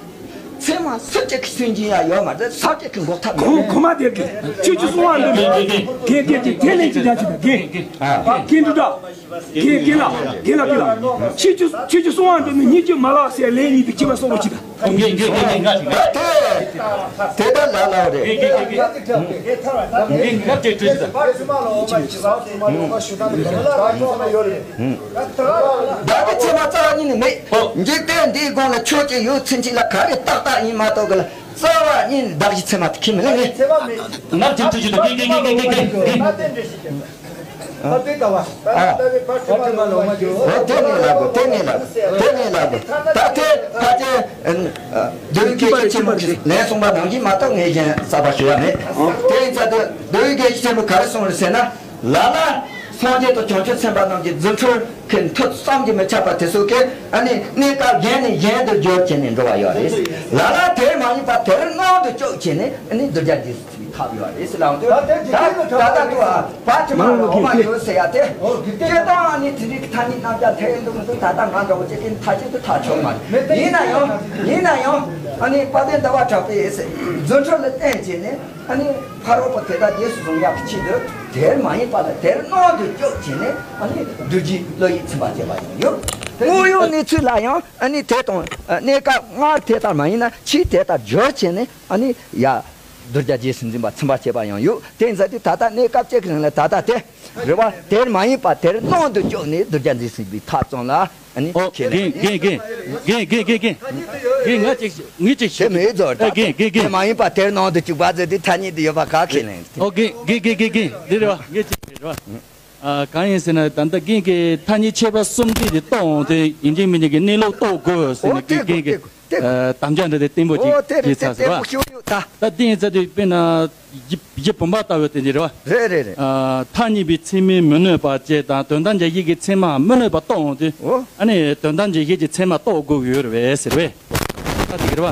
ཚད་མ་སུ་གཅིག་གིས་སུན་འབྱིན་ཡ་ཡོད་མ་རེད། ས་གཅིག་གིས་འགོག་ཐབས་ཡོད་གོང་མ་དེ་གི་ཆོས་ཀྱི་གསུང་བ་འདི་ནི་དགེ་དགེ་དགེ་དེ་ལས་ཀྱི་རྒྱ་ཆེ་ད་དགེ་ཨ་དགེ་འདུག་ད། དགེ་དགེ་ལ་དགེ་ལ་དགེ་ལ། ཆོས་ཀྱི་ཆོས་ཀྱི་གསུང་བ་འདི་ནི་སྙིང་རྗེ་མ་ལགས་ཟེར་ལན་གཉིས་དེ་ཁྱེད་མ་གསོག་རོགས་གྱིས་ད། དགེ་དགེ་དགེ་དགེ་ང་ཞིག་ད་དེ་དེ་ད་ལ་ལ་རེད། དགེ་དགེ་དགེ་དགེ་ད་དགེ་ང་དེ་དྲིས་ད། ད་གི་ཚད་མ་རྩ་བ་ཉིད་ནས་མེད། འཇིག་རྟེན་འདིའི་སྒང་ལ་ཆོས་ཅིག་ཡོད་ཚུན་ཆད་ལ་ག་རེ་ཏག་ཏག་ཡིན་མ་གཏོགས་གི་ལ་རྩ་བ་ཉིད་ནས་བདག་གི་ཚད་མ་དེ་ཁས་མི་ལེན་ནི། ང་དེ་དྲིས་ད་དགེ་དགེ་དགེ་དགེ་དགེ་དགེ། ཨ། ཨ། ཨོ་དེ་ངས་ལབ་དགོས། དེ་ངས་ལབ་དགོས། དེ་ངས་ལབ་དགོས། ད་དེ་ཕལ་ཆེར་ཨ་མདོ་དབུས་རྒྱལ་སྤྱི་ཆེན་མོ་གིས་ལན་གསུངས་པ་ནང་བཞིན་མ་གཏོགས་ངས་གཞན་གསར་པ་ཞུ་ཡ་མེད། དེ་ཡིན་ཙང་དེ་མདོ་དབུས་རྒྱལ་སྤྱི་ཆེན་མོ་ག་རེ་གསུངས་རེད་ཟེར་ན། ལ་ལ་སངས་རྒྱས་དང་བྱང་ཆུབ་སེམས་དཔའ་རྣམས་ཀྱི་རྫུ་འཕྲུལ་གྱི་མཐུ་བསམ་གྱིས་མི་ཁྱབ་པ་དེ་ཚོ་གིས་ཨ་ནི་གནས་སྐབས་གཞན་ནས་གཞན་དུ་འགྱུར་བྱས་ནས་འགྲོ་བ་ཡོད་རེད། ལ་ལ་དེར་མ་ཡིན་པ་དེར་སྣང་དུ་བཅུག་བྱས་ནས་ཨ་ནི་གདུལ་བྱ་འདི་ཐབས་ཡོད་རེད་ཟེར་ལབ་འདུག་ད་ལྟ་དུ་ཨ་བ་དྲི་མ་འོ་མ་ཡོད་ཟེར་ཡ་དེ། སྤྱིར་བཏང་ཨ་ནི་དེ་རིགས་ཐ་སྙད་རྣམ་གཞག་ཐེ་འདུག་མི་འདུག་ད་ལྟ་ང་འདྲ་བོ་ཅིག་གིས་ཐག་གཅོད་དུ་ཐག་ཆོད་མ་རེད། ཡིན་ན་ཡང་ཡིན་ན་ཡང་ཨ་ནི་དཔལ་ལྡན་ཟླ་བ་གྲགས་པས་རྫུ་འཕྲུལ་ལ་བརྟེན་བྱས་ནས་ཨ་ནི་ཕ་རོལ་པོ་དེ་དག་རྗེས་སུ་བཟུང་ཡག་གི་ཆེད་དུ་དེར་མ་ཡིན་པ་ལ་དེར་སྣང་དུ་བཅུག་བྱས་ནས་ཨ་ནི་གདུལ་བྱའི་བློ་ཡིས་ཚིམ་པ་བྱས་པ་ཡང་ཡོད། དངོས་ཡོད་གནས་ཚུལ་ལ་ཡང་ཨ་ནི་དེ་དང་གནས་སྐབས་སྔར་དེ་ལྟར་མ་ཡིན་ན་ཕྱིས་དེ་ལྟར་སྦྱོར་བྱས་ནས་ཨ་ནི་ཡ། གདུལ་བྱ་རྗེས་སུ་འཛིན་པ་ཚིམ་པར་བྱེད་པ་ཡང་ཡོད། དེ་ཡིན་ཙང་དེ་ད་ལྟ་གནས་སྐབས་གཅིག་གི་རིང་ལ་ད་ལྟ་དེ་རེད་བ། དེར་མ་ཡིན་པ་དེར་སྣང་དུ་བཅུག་ནས་གདུལ་བྱ་འཛིན་སྲིད་པའི་ཐབས་ཙམ་ལ་ཨ་ནི་ཨོ་ཁས་ལེན། རྒན་རྒན་རྒན་རྒན་རྒན་རྒན་རྒན་རྒན་ང་གཅིག་ངས་གཅིག་དེ་ཞུ། མི་ཡོད་ཟོར་ད། ཨ་རྒན་རྒན་དེ་རྒན་མ་ཡིན་པ་དེར་སྣང་དུ་བཅུག་པ་ཟེར་དེ་ཐ་སྙད་དུ་ཡོད་པ་ག་ཁས་ལེན། ཨོ་རྒན་རྒན་རྒན་རྒན་རྒན་འདི་རེད་བ། ངས་གཅིག་རེད་བ། ཨ་གང་ཡིན་ཟེར་ན་ད་ལྟ་རྒན་གྱིས་ཐ་སྙད་ཁྱད་པར་གསུམ་ལྡན་དེ་རྟོགས་འོང་དུས་ཡིན་གཅིག་མིན་གཅིག་གི་གནས་ལུགས་རྟོགས་དགོས་ཟེར་ནས་ཨོ་དེ་རྒན་གོ་དེ་གོ་གོ་དེ་གོ། ཨ་དམ་བཅའ་འདྲ་དེ་བརྟན་པོ་ཅིག་ཨོ་དེ་རེད་བྱས་ཚར་དེ་ཟེར་བ། བོ་ཤོད་ཡོད་ད། ད་དེ་ཡིན་ཚར་དུས་དཔེར་ན་གཞི་གཞི་བུམ་པ་ལྟ་བུ་དེ་འདྲ་རེད་བ། རེད་རེད་རེད། ཨ་ཐ་སྙད་པའི་ཚད་མས་མི་གནོད་པ་བཅས་དང་དོན་དམ་གྱི་ཡིད་ཀྱི་ཚད་མ་མི་གནོད་པ་རྟོགས་འོང་དུས་ཨོ། ཨ་ནི་དོན་དམ་གྱི་ཡིད་ཀྱི་ཚད་མ་རྟོགས་དགོས་ཀྱི་ཡོད་རེད་བས་ཟེར་བས། ད་དེ་གི་རེད་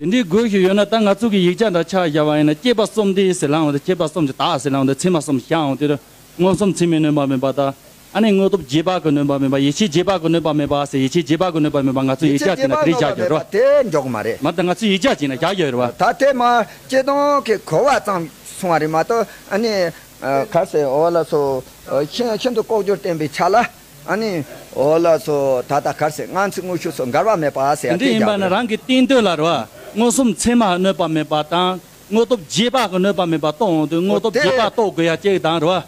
བ། དེ་འདྲའི་དགོས་ཀྱི་ཡོད་ན་ད་ང་ཚོ་གི་ཡིག་ཆ་འདྲ་ཆ་བཞག་པ་ཡིན་ན་སྐྱེས་པ་གསུམ་ལྡན་ཟེར་ལབ་འོང་དུས་སྐྱེས་པ་གསུམ་གྱི་བདག་ཟེར་ལབ་འོང་དུས་ཚད་མ་གསུམ་བཞག་འོང་དུས། མངོན་སུམ་ཚད་མས་གནོད་པ་མེད་པ་དང་། ཨ་ནི་དངོས་སྟོབས་རྗེས་དཔག་གི་གནོད་པ་མེད་པ། ཡིད་ཆེས་རྗེས་དཔག་གི་གནོད་པ་མེད་པ་ཟེར། ཡིད་ཆེས་རྗེས་དཔག་གི་གནོད་པ་མེད་པ་ང་ཚོས་ཡིག་ཆ་དེ་ན་དེ་རིགས་བཞག་རྒྱུ་རེད་བ། དེ་འཇོག་གི་མ་རེད། མ་ད་ང་ཚོས་ཡིག་ཆ་བྱས་ན་བཞག་རྒྱུ་རེད་བ། ད་དེ་མ་སྤྱིར་བཏང་གི་གོ་བ་ཙམ་སོང་བ་རེད་མ་གཏོགས་ཨ་ནི་ག་རེ་ཟེར་འོ་ལགས་སོ། ཤིན་ཤིན་ཏུ་ལྐོག་གྱུར་བསྟན་པའི་ཆ་ལ་ཨ་ནི་འོ་ལགས་སོ་ད་ལྟ་ག་རེ་ཟེར་སྔ་ཕྱི་དངོས་ཤུགས་སོགས་འགལ་བ་མེད་པ་ཟེར་ཡ་དེ་འདྲ་ཡིན་པ་ན་རང་གི་བསྟན་དོན་ལ་རེད་བ། མངོན་སུམ་ཚད་མ་གནོད་པ་མེད་པ་དང་། དངོས་སྟོབས་རྗེས་དཔག་གི་གནོད་པ་མེད་པ་རྟོགས་འོང་དུས་དངོས་སྟོབས་རྗེས་དཔག་རྟོགས་དགོས་ཡ་གཅིག་དང་རེད་བ།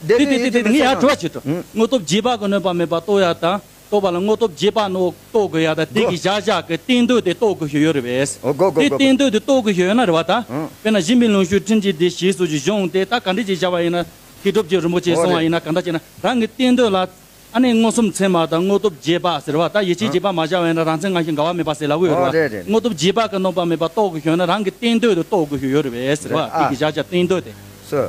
དེ་དེ་དེ་དེ་དེ་ངས་ཡར་དྲི་བ་ཞིག་དྲི། དངོས་སྟོབས་རྗེས་དཔག་གི་གནོད་པ་མེད་པ་རྟོགས་ཡ་དང་རྟོགས་པ་ལ་དངོས་སྟོབས་རྗེས་དཔག་གནོད་རྟོགས་དགོས་ཡ་དང་དེ་གི་བཞག་བཞག་གི་བསྟན་དོན་དེ་རྟོགས་དགོས་ཤིག་ཡོད་རེད་བས། དེ་བསྟན་དོན་དེ་རྟོགས་དགོས་ཤིག་ཡོད་ན་རེད་བ་ད། དཔེར་ན་གཞི་མེད་ལུང་གཤོང་ཁྲིམས་ཀྱི་སྡེ་ཞེས་སོགས་ཀྱི་གཞུང་དེ་ད་ག་འདྲ་ཅིག་བཞག་པ་ཡིན་ན་མཁས་གྲུབ་ཀྱི་རིན་པོ་ཆེས་གསུངས་པ་ཡིན་ན་ག་འདྲ་ཅིག་ན་རང་གི་བསྟན་དོན་ལ། ཨ་ནི་མངོན་སུམ་ཚད་མ་དང་དངོས་སྟོབས་རྗེས་དཔག་ཟེར་བ་ད་ཡིད་ཆེས་རྗེས་དཔག་མ་བཞག་པ་ཡིན་ན་རང་མཚན་ང་བཞིན་འགལ་བ་མེད་པ་ཟེར་ལབ་ཀྱི་ཡོད་རེད་བ། རེད་རེད། དངོས་སྟོབས་རྗེས་དཔག་གི་གནོད་པ་མེད་པ་རྟོགས་དགོས་ཤོད་ན་རང་གི་བསྟན་དོན་དེ་རྟོགས་དགོས་ཤོད་ཡོད་རེད་བས་ཟེར་བ། ཨ་དེ་གི་བཞག་བཞག་བསྟན་དོན་དེ། སོ།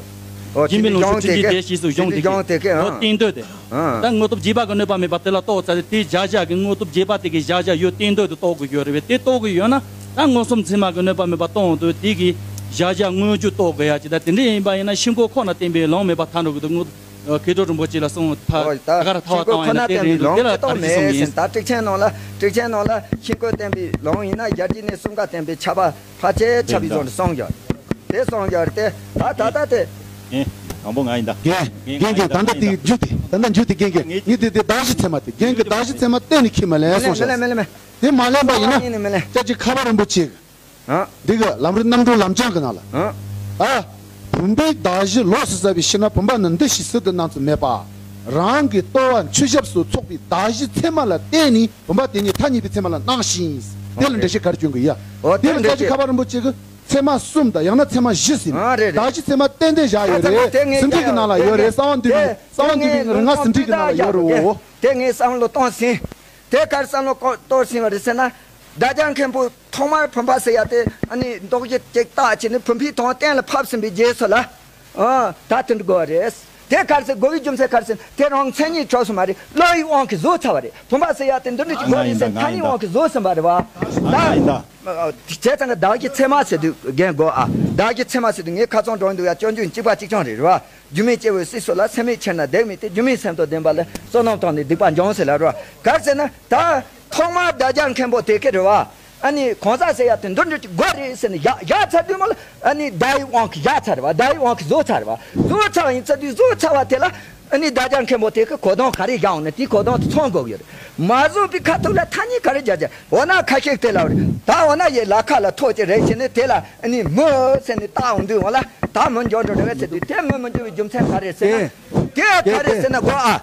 ཨོ་གཞི་མེད་ལུང་གཤོང་ཁྲིམས་ཀྱི་སྡེ་ཞེས་སོགས་གཞུང་དེ་གི་ཨོ་བསྟན་དོན་དེ། ད་དངོས་སྟོབས་རྗེས་དཔག་གི་གནོད་པ་མེད་པ་དེ་ལ་རྟོགས་ཚར་ཏེ་དེ་བཞག་བཞག་གི་དངོས་སྟོབས་རྗེས་དཔག་དེ་གི་བཞག་བཞག་ཡོད་བསྟན་དོན་དེ་རྟོགས་དགོས་ཤོད་རེད་བས་དེ་རྟོགས་དགོས་ཡོད་ན་ད་མངོན་སུམ་ཚད་མ་གི་གནོད་པ་མེད་པ་རྟོགས་འོང་དུས་དེ་གི་བཞག་བཞག་དངོས་རྒྱུ་རྟོགས་དགོས་ཡ་ཅིག་ད་དེ་འདྲ་ཡིན་པ་ཡིན་ན་ཤིན་ལྐོག་ཁོ་ན་བསྟན་པའི་ལུང་མེད་པར་ཐལ་འགྲོ་གི་འདུག་དངོས། མཁས་གྲུབ་རིན་པོ་ཆེ་ལ་གསུངས། ཕ་ད་ག་ར་ཐ་བ་བཏང་བ་ཡིན་ན་དེ་རེད་འདུག་དེ་ལ་ཨ་རི་གསུངས་ཡིན། ད་ཀྲིག་ཆེན་ནང་ལ་ཀྲིག་ཆེན་ནང་ལ་ཤིང་བརྐོས་བསྟན་པའི་ལུང་ཡིན་ན་ཡར་རྒྱས་ནས་གསུམ་ཀ་བསྟན་པའི་ཆ་བ་ཕལ་ཆེར་ཆ་བའི་བཟོ་འདྲ་གསུངས་ཡོད། དེ་གསུངས་ཡོད་རེད་དེ། ད་ད་ད་དེ། རྒན། དང་པོ་ང་ཡིན་ད། རྒན། རྒན་རྒན་ད་ལྟ་དེ་མཇུག་དེ་ད་ལྟ་མཇུག་དེ་རྒན་རྒན་ངས་དེ་དེ་གདགས་གཞི་ཚད་མ་དེ་རྒན་གྱི་གདགས་གཞི་ཚད་མ་གཏན་ནས་ཁྱེར་མ་ལེན་གསུངས་ཤག་མི་ལེན་མི་ལེན་མི་ལེན། དེ་མ་ལེན་པ་ཡིན་ན་ཡིན་ནི་མི་ལེན། སྐྱབས་རྗེ་ཁ་པ་རིན་པོ་ཆེ་གི་ཨ། འདི་གི་ལམ་རིམ་རྣམ་གྲོལ་ལམ་སྦྱང་གི་ནང་ལ། ཨ། ཨ། བུམ་པའི་གདགས་གཞི་ལོགས་སུ་བཙལ་བའི་ཕྱིར་ན་བུམ་པ་ནི་འདི་ཞེས་ཟུར་དུ་སྣང་ཚུལ་མེད་པ། རང་གི་ལྟོ་བ་མཆུ་ཞབས་སུ་ཚོགས་པའི་གདགས་གཞི་ཚད་མ་ལ་བརྟེན་ནས་བུམ་པ་དེ་ཉིད་ཐ་སྙད་པའི་ཚད་མ་ལ་སྣང་ཞིང་། དེ་ལ་འགྲེལ་བཤད་ག་རེ་སྐྱོན་གི་ཡ། འོ་དེ་དེ་ལ་འགྲེལ་སྐྱབས་རྗེ་བཤད་ཁ་པ་རིན་པོ་ཆེ་གིས་ཚད་མ་གསུམ་དང་ཡང་ན་ཚད་མ་བཞི་ཟིན། ཨ་རེད་རེད། གདགས་གཞི་ཚད་མ་ཏན་ཏན་བཞག་ཡོད་རེད། ད་ཚད་མ་དེ་ངས་ཟིན་བྲིས་ཀྱི་ནང་ལ་ཡོད་རེད། གསང་བ་འདུས་པའི་གསང་བ་འདུས་པའི་རིགས་ལྔ་ཟིན་བྲིས་ཀྱི་ནང་ལ་ཡོད་རེད། འོ། དེ་ངས་བསམ་བློ་གཏོང་ཟིན། དེ་གར་བསམ་བློ་གཏོང་གཏོང་ཟིན་པ་རེད་ཟེར་ན། བདག་ཅག་མཁན་པོ་ཐོག་མར་བུམ་པ་ཟེར་ཡ་དེ་ཨ་ནི་མདོག་ཅིག་ཅིག་བཏགས་བྱས་ནས་བུམ་པའི་དོན་གཏན་ལ་ཕབ་ཟིན་པའི་རྗེས་སུ་ལ། ཨ། ད་དེ་འདྲ་དགོས་རེད། དེ་གར་ཟེར་དགོས་པའི་རྒྱུ་མཚན་གར་ཟེར་དེ་རང་མཚན་ཉིད་ཆགས་སོང་མ་རེད། བློ་ཡི་དབང་གིས་བཟོས་ཚར་བ་རེད། བུམ་པ་ཟེར་ཡ་དེ་འདི་འདྲ་ཅིག་དགོས་རེད་ཟེར་ཐ་སྙད་དབང་གིས་བཟོས་ཟིན་པ་རེད་བ། ད། བྱས་ཙང་གི་བདག་གཞི་ཚད་མ་ཟེར་དུས་རྒན་གོ་ཨ། བདག་གཞི་ཚད་མ་ཟེར་དུས་ངས་ཁ་ཚོན་དྲངས་འདུག་ཡ། སྐྱོན་རྒྱུན་གཅིག་པ་གཅིག་རྐྱང་རེད་རེད་བ། སྒྱུ་མའི་སྐྱེ་བོའི་སྲིད་སོགས་ལ། སེམས་མེད་ཕྱིར་ན་སྡིག་མེད་དེ། སྒྱུ་མའི་སེམས་དང་ལྡན་པ་ལས། བསོད་ནམས་དང་ནི་སྡིག་པ་འབྱུང་ཟེར་ལ་རོ། གར་ཟེར་ན་ད་ཐོག་མར་བདག་ཅག་མཁན་པོ་དེ་ག་རེད་བ། ཨ་ནི་གང་ཟག་ཟེར་ཡ་དེ་འདི་འདྲ་ཅིག་དགོས་རེད་ཟེར་ནས་བཞག་བཞག་ཚར་དུས་མ་ལ་ཨ་ནི་བརྡ་ཡི་དབང་གིས་བཞག་ཚར་བ། བརྡ་ཡི་དབང་གིས་བཟོས་ཚར་བ། བཟོས་ཚར་བ་ཡིན་ཚར་དུས་བཟོས་ཚར་བ་དེ་ལ་ཨ་ནི་བདག་ཅག་མཁན་པོ་དེ་གི་གོ་དོན་ག་རེ་བཞག་འོང་ན་དེའི་གོ་དོན་དེ་ཚང་དགོས་ཀྱི་ཡོད་རེད། མ་བཟོས་པའི་ཁ་ཐུག་ལ་ཐ་སྙད་ག་རེ་བརྒྱབ་བྱས། འོ་ན་ཁ་ཤས་དེ་ལ་རེད། ད་འོ་ན་ཡི་ལ་ཁ་ལ་ཐོག་ཅིག་རེད་བྱས་ནས་དེ་ལ་ཨ་ནི་མི་ཟེར་ནས་བཏགས་འོང་དུས་འོ་ལ་ད་མི་འགྱུར་འགྲོ་རེད་ཟེར་དུས་དེ་མི་མི་འགྱུར་བའི་རྒྱུ་མཚན་ག་རེ་ཟེར་ན། དེ་ག་རེ་ཟེར་ན་གོ་ཨ།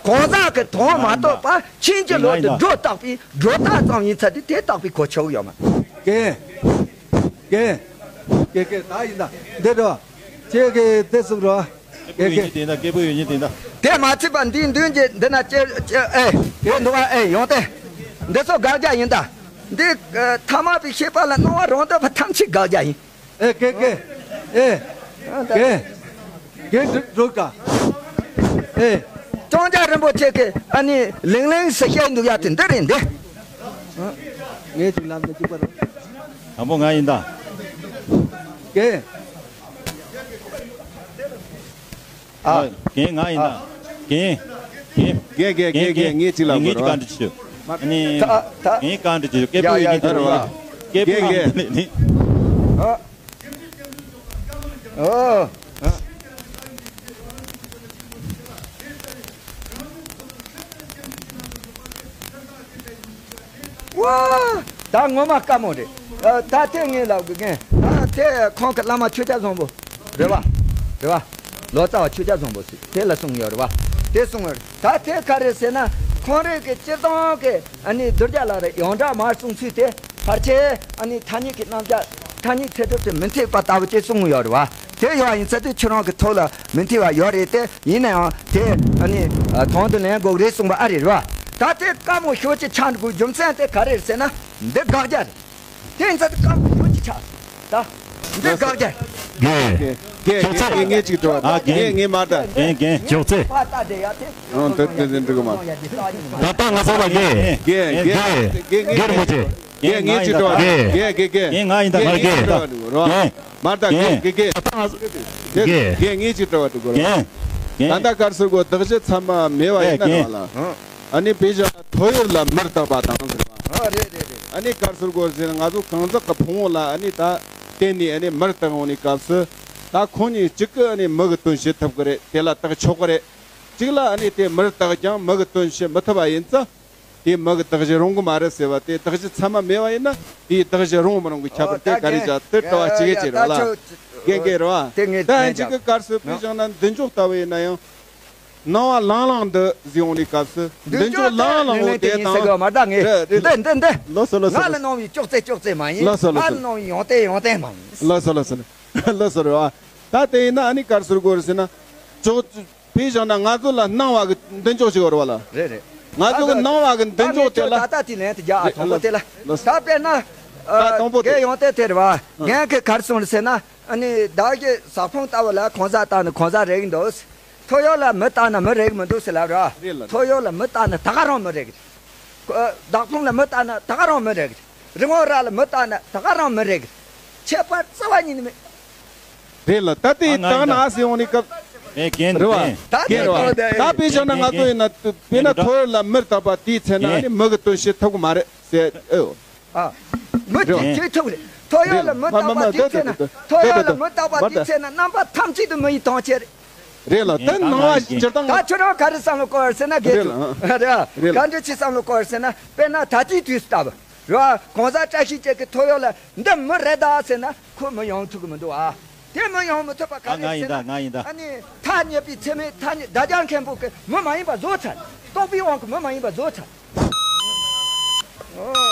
གང་ཟག་གི་དོན་མ་རྟོགས་པར་ཕྱིན་ཅི་ལོག་ཏུ་སྒྲོ་བཏགས་པའི་སྒྲོ་བཏགས་ཙམ་ཡིན་ཚར་དུས་དེ་བཏགས་པའི་གོ་ཆོད་ཡོད་མ། རྒན། རྒན། རྒན་རྒན་ད་ཡིན་ད། འདི་འགྲོ། ཁྱེད་ཀྱིས་དེ་གསུང་རོགས། སྐད་པོ་ཡོད་ཉིད་དེ་ཡིན་ད། སྐད་པོ་ཡོད་ཉིད་དེ་ཡིན་ད། དེ་མ་ཚད་པ་འདིའི་མདུན་གྱི་འདི་ན་ཅེ་ཅེ་ཨེ་དེ་འདུག་ཨ་ཨེ་ཡོང་སྟེ། འདི་ཚོ་དགག་བྱ་ཡིན་ད། འདི་ཐ་མལ་པའི་ཤེས་པ་ལ་སྣང་བ་རང་འདོད་པ་ཐམས་ཅད་དགག་བྱ་ཡིན། ཨེ་ཀེ་ཀེ། ཨེ། ཀེ། ཀེ་འགྲུབ་འགྲུབ་ག་ཨེ། ལྕང་སྐྱ་རིན་པོ་ཆེ་གི་ཨ་ནི་ལིང་ལིང་ཟེར་བཤད་འདུག་ཡ་དེ་འདི་རེད་འདི། ངས་ཅིག་ལམ་དུ་གཅིག་པ་རེད། དང་པོ་ང་ཡིན་ད། ཀེ། ཨ། རྒན་ང་ཡིན་ད། རྒན། རྒན། རྒན་རྒན་རྒན་རྒན་ངས་ཅིག་ལབ་དགོས་རེད་བ། ངས་ཅིག་བཀའ་འདྲི་ཞུ། ཨ་ནི། ད་ད། ངས་བཀའ་འདྲི་ཞུ། སྐད་པོ་ཡ་ཡིན་ཡ་ད་རེད་བ། སྐད་པོ་ཡིན་ད་ནི། ཨ། ཨ། ཝ། ད་ངོ་མ་དཀའ་མོ་རེད། ཨ། ད་དེ་ངས་ལབ་དགོས་མཁན། ད་དེ་ཁོང་གི་བླ་མ་ཆོས་རྒྱལ་བཟང་པོ། རེད་བ། རེད་བ། ལོ་ཙཱ་བ་ཆོས་རྒྱལ་བཟང་པོ་ཟེར་དེ་ལ་གསུངས་ཡོད་རེད་བ། དེ་གསུངས་ཡོད་རེད། ད་དེ་ག་རེ་ཟེར་ན་ཁོང་རང་གི་སྤྱིར་བཏང་གི་ཨ་ནི་གདུལ་བྱ་ལ་རེ་ཡོངས་གྲགས་མར་གསུངས་ཚུལ་དེ་ཕལ་ཆེར་ཨ་ནི་ཐ་སྙད་ཀྱི་རྣམ་གཞག་ཐ་སྙད་ཚད་གྲུབ་དེ་མི་འཐད་པ་ལྟ་བུ་ཅིག་གསུངས་ཡོད་རེད་བ། དེ་ཡོད་ཡིན་ཚེ་དེ་ཁྱོད་རང་གི་ཐོག་ལ་མི་འཐད་པ་ཡོད་རེད་དེ། ཡིན་ན་ཡང་དེ་ཨ་ནི་དོན་དུ་ལེན་དགོས་རེད་གསུངས་པ་ཨ་རེད་རེད་བ། ད་དེ་དཀའ་མོ་ཤོས་ཅིག་ཆགས་འགྲོ་དགོས་རྒྱུ་མཚན་དེ་ག་རེ་རེད་ཟེར་ན་འདི་དགག་བྱ་རེད། དེ་ཡིན་ཚེ་དེ་དཀའ་མོ་ཤོས་ཅིག་ཆགས། ད་འདི་དགག་བྱ་རེད། རྒན། རྒན་རྒན་ཅོག་ཙེ། ངས་ངས་ཅིག་དྲི་བ། ཨ། རྒན། ངས་ངས་མར་ད། རྒན། རྒན་ཅོག་ཙེ། པ་ད་དེ་ཡ་དེ། ཨང་དེ་དེ་དེ་འགྲིག་གི་མ། ད་ལྟ་ང་ཚོ་ལ་རྒན། རྒན་རྒན་རྒན་རྒན་རིན་པོ་ཆེ། རྒན་ངས་ཅིག་དྲི་བ། རྒན། རྒན་རྒན་རྒན། རྒན་ང་ཡིན་ད། ངས་ངས་ཅིག་དྲི་བ་འགྲོ་རོགས། མར་ད། རྒན། རྒན་རྒན་རྒན། ད་ལྟ་ང་ཚོ། རྒན། རྒན་ངས་ཅིག་དྲི་བ་འགྲོ་རོགས། རྒན། རྒན། ད་ལྟ་གར་སོང་གོ་གདགས་གཞི་ཚད་མ་མེད་པ་ཡིན་ན་རེད་བ་ལ། ཨ་ནི་དཔེ་བཞག་ན་ཐོ་ཡོར་ལ་མུར་བཏགས་པ་དང་ཟེར་བ། ཨ་རེད་རེད་རེད། ཨ་ནི་གར་སོང་གོ་ཟེར་ན་ང་ཚོ་གང་ཟག་གི་ཕུང་པོ་ལ་ཨ་ནི་ད་བརྟེན་ནས་ཨ་ནི་མུར་བཏགས་འོང་ནི་སྐབས་སུ། ད་ཁོང་གཉིས་གཅིག་གི་ཨ་ནི་མུ་གི་དོན་བྱེད་ཐུབ་ཀི་རེད། དེ་ལ་བཏགས་ཆོག་གི་རེད། གཅིག་ལ་ཨ་ནི་དེ་མུར་བཏགས་ཀྱང་མུ་གི་དོན་བྱེད་མི་ཐུབ་པ་ཡིན་ཙང་། དེ་མུ་གི་གདགས་གཞི་རུང་གི་མ་རེད་ཟེར་བ་དེ། གདགས་གཞི་ཚད་མ་མེད་པ་ཡིན་ན་དེའི་གདགས་གཞི་རུང་མི་རུང་གི་ཁྱད་པར་དེ་ག་རེ་བྱ། དེ་དྲི་བ་གཅིག་གི་ཅིག་རེད་ལ། རྒན་རྒན་རེད་བ། ད་ཡང་གཅིག་གི་གར་སོང་དཔེ་བཞག་ན་མདུན་ཅོག་ལྟ་བུ་ཡིན་ན་ཡང་། སྣང་བ་ལང་ལང་འདི་ཟེར་འོང་ནི་སྐབས་སུ། མདུན་ཅོག་ལང་ལང་འོང་དེ་དང་། རེད་རེད། འདི་འདི་འདི། ལགས་སོ་ལགས་སོ། ང་ལ་སྣང་བའི་ཅོག་ཙེ་ཅོག་ཙེ་མ་ཡིན། ལགས་སོ་ལགས་སོ། ང་ལ་སྣང་བའི་ཡོན་ཏན་ཡོན་ཏན་མ་ཡིན། ལགས་སོ་ལགས་སོ། ལགས་སོ་རེད་བ། ད་དེ་ཡིན་ན་ཨ་ནི་གར་སོང་གོ་རེད་ཟེར་ན། ཅོག་དཔེ་བཞག་ན་ང་ཚོ་ལ་སྣང་བ་གི་མདུན་ཅོག་ཅིག་ཡོད་རེད་བ་ལ། རེད་རེད། ང་ཚོ་གི་སྣང་བ་གི་མདུན་ཅོག་དེ་ལ། ད་ལྟ་དེ་ལན་དེ་རྒྱག་ཨ། དང་པོ་དེ་ལ། ད་དཔེར་ན། ད་དང་པོ་དེ། རྒན་ཡོན་ཏན་དེ་རེད་བ། རྒན་གྱིས་ག་རེ་གསུངས་རེད་ཟེར་ན། ཨ་ནི་བདག་གི་ཟ་ཕུང་ལྟ་བུ་ལ་གང་ཟག་བཏགས་ན་གང་ཟག་རེག་གི་འདུག་ཐོ་ཡོར་ལ་མི་བཏགས་ན་མི་རེག་གི་མི་འདུག་ཟེར་ལབ་ར། རེད་ལ། ཐོ་ཡོར་ལ་མི་བཏགས་ན་ད་ག་རང་མི་རེག་གི། བདག་ཕུང་ལ་མི་བཏགས་ན་ད་ག་རང་མི་རེག་གི། རི་བོང་རྭ་ལ་མི་བཏགས་ན་ད་ག་རང་མི་རེག་གི། ཁྱད་པར་རྩ་བ་ཉིད་ནས་མེད། རེད་ལ། ད་དེ་ཨ་ང་བཏགས་ན་ཡིན་ད། ཨ་ཟེར་འོང་ནི་སྐབས། ཨེ་རྒན་རེད་བ། རྒན་རེད་བ། ད་དཔེ་བཞག་ན་ང་ཚོ་ཡིན་ན་དཔེར་ན་ཐོ་ཡོ་ལ་མི་བཏགས་པ་དེའི་ཚེ་ན་ཨ་ནི་མི་གི་དོན་བྱེད་ཐུབ་གི་མ་རེད་ཟེར་ཨེ་ཡོད། ཨ། མི་དེ་བྱེད་ཐུབ་རེད། ཐོ་ཡོ་ལ་མི་བཏགས་པ་དེའི་ཚེ་ན། ཐོ་ཡོ་ལ་མི་བཏགས་པ་དེའི་ཚེ་ན་རྣམ་པ་ཐམས་ཅད་དུ་མི་ཡི་དོན་བྱེད་རེད། རེད་ལ་དེ་ནང་བ་སྤྱིར་བཏང་ད་ཁྱོད་རང་ག་རེ་བསམ་བློ་བསྐོར་ཟེར་ན་རྒན་ཚོ་རེད་ཨ། རེད་ལ་ག་འདྲ་ཅིག་བསམ་བློ་བསྐོར་ཟེར་ན། དཔེར་ན་ད་ལྟའི་དུས་སུ་ལྟ་བུ་རེད་ཨ། གོང་ས་བཀྲ་ཤིས་ཅན་གྱི་ཐོ་ཡོ་ལ་འདི་མི་རེད་ད་ཟེར་ན་ཁོ་མི་ཡོང་ཐུབ་ཀྱི་མི་འདུག་ཨ། དེ་མི་ཡོང་མི་ཐུབ་པ་ག་ཨ་ང་རེད་ཡིན་ཟེར་ད་ན། ང་ཡིན་ད། ཨ་ནི་ཐ་སྙད་པའི་ཚད་མས་ཐ་སྙད་བརྡ་སྦྱར་མཁན་པོ་གི་མི་མ་ཡིན་པ་བཟོ་ཚར། རྟོག་པའི་དབང་གིས་མི་མ་ཡིན་པ་བཟོ་ཚར། ཨོ།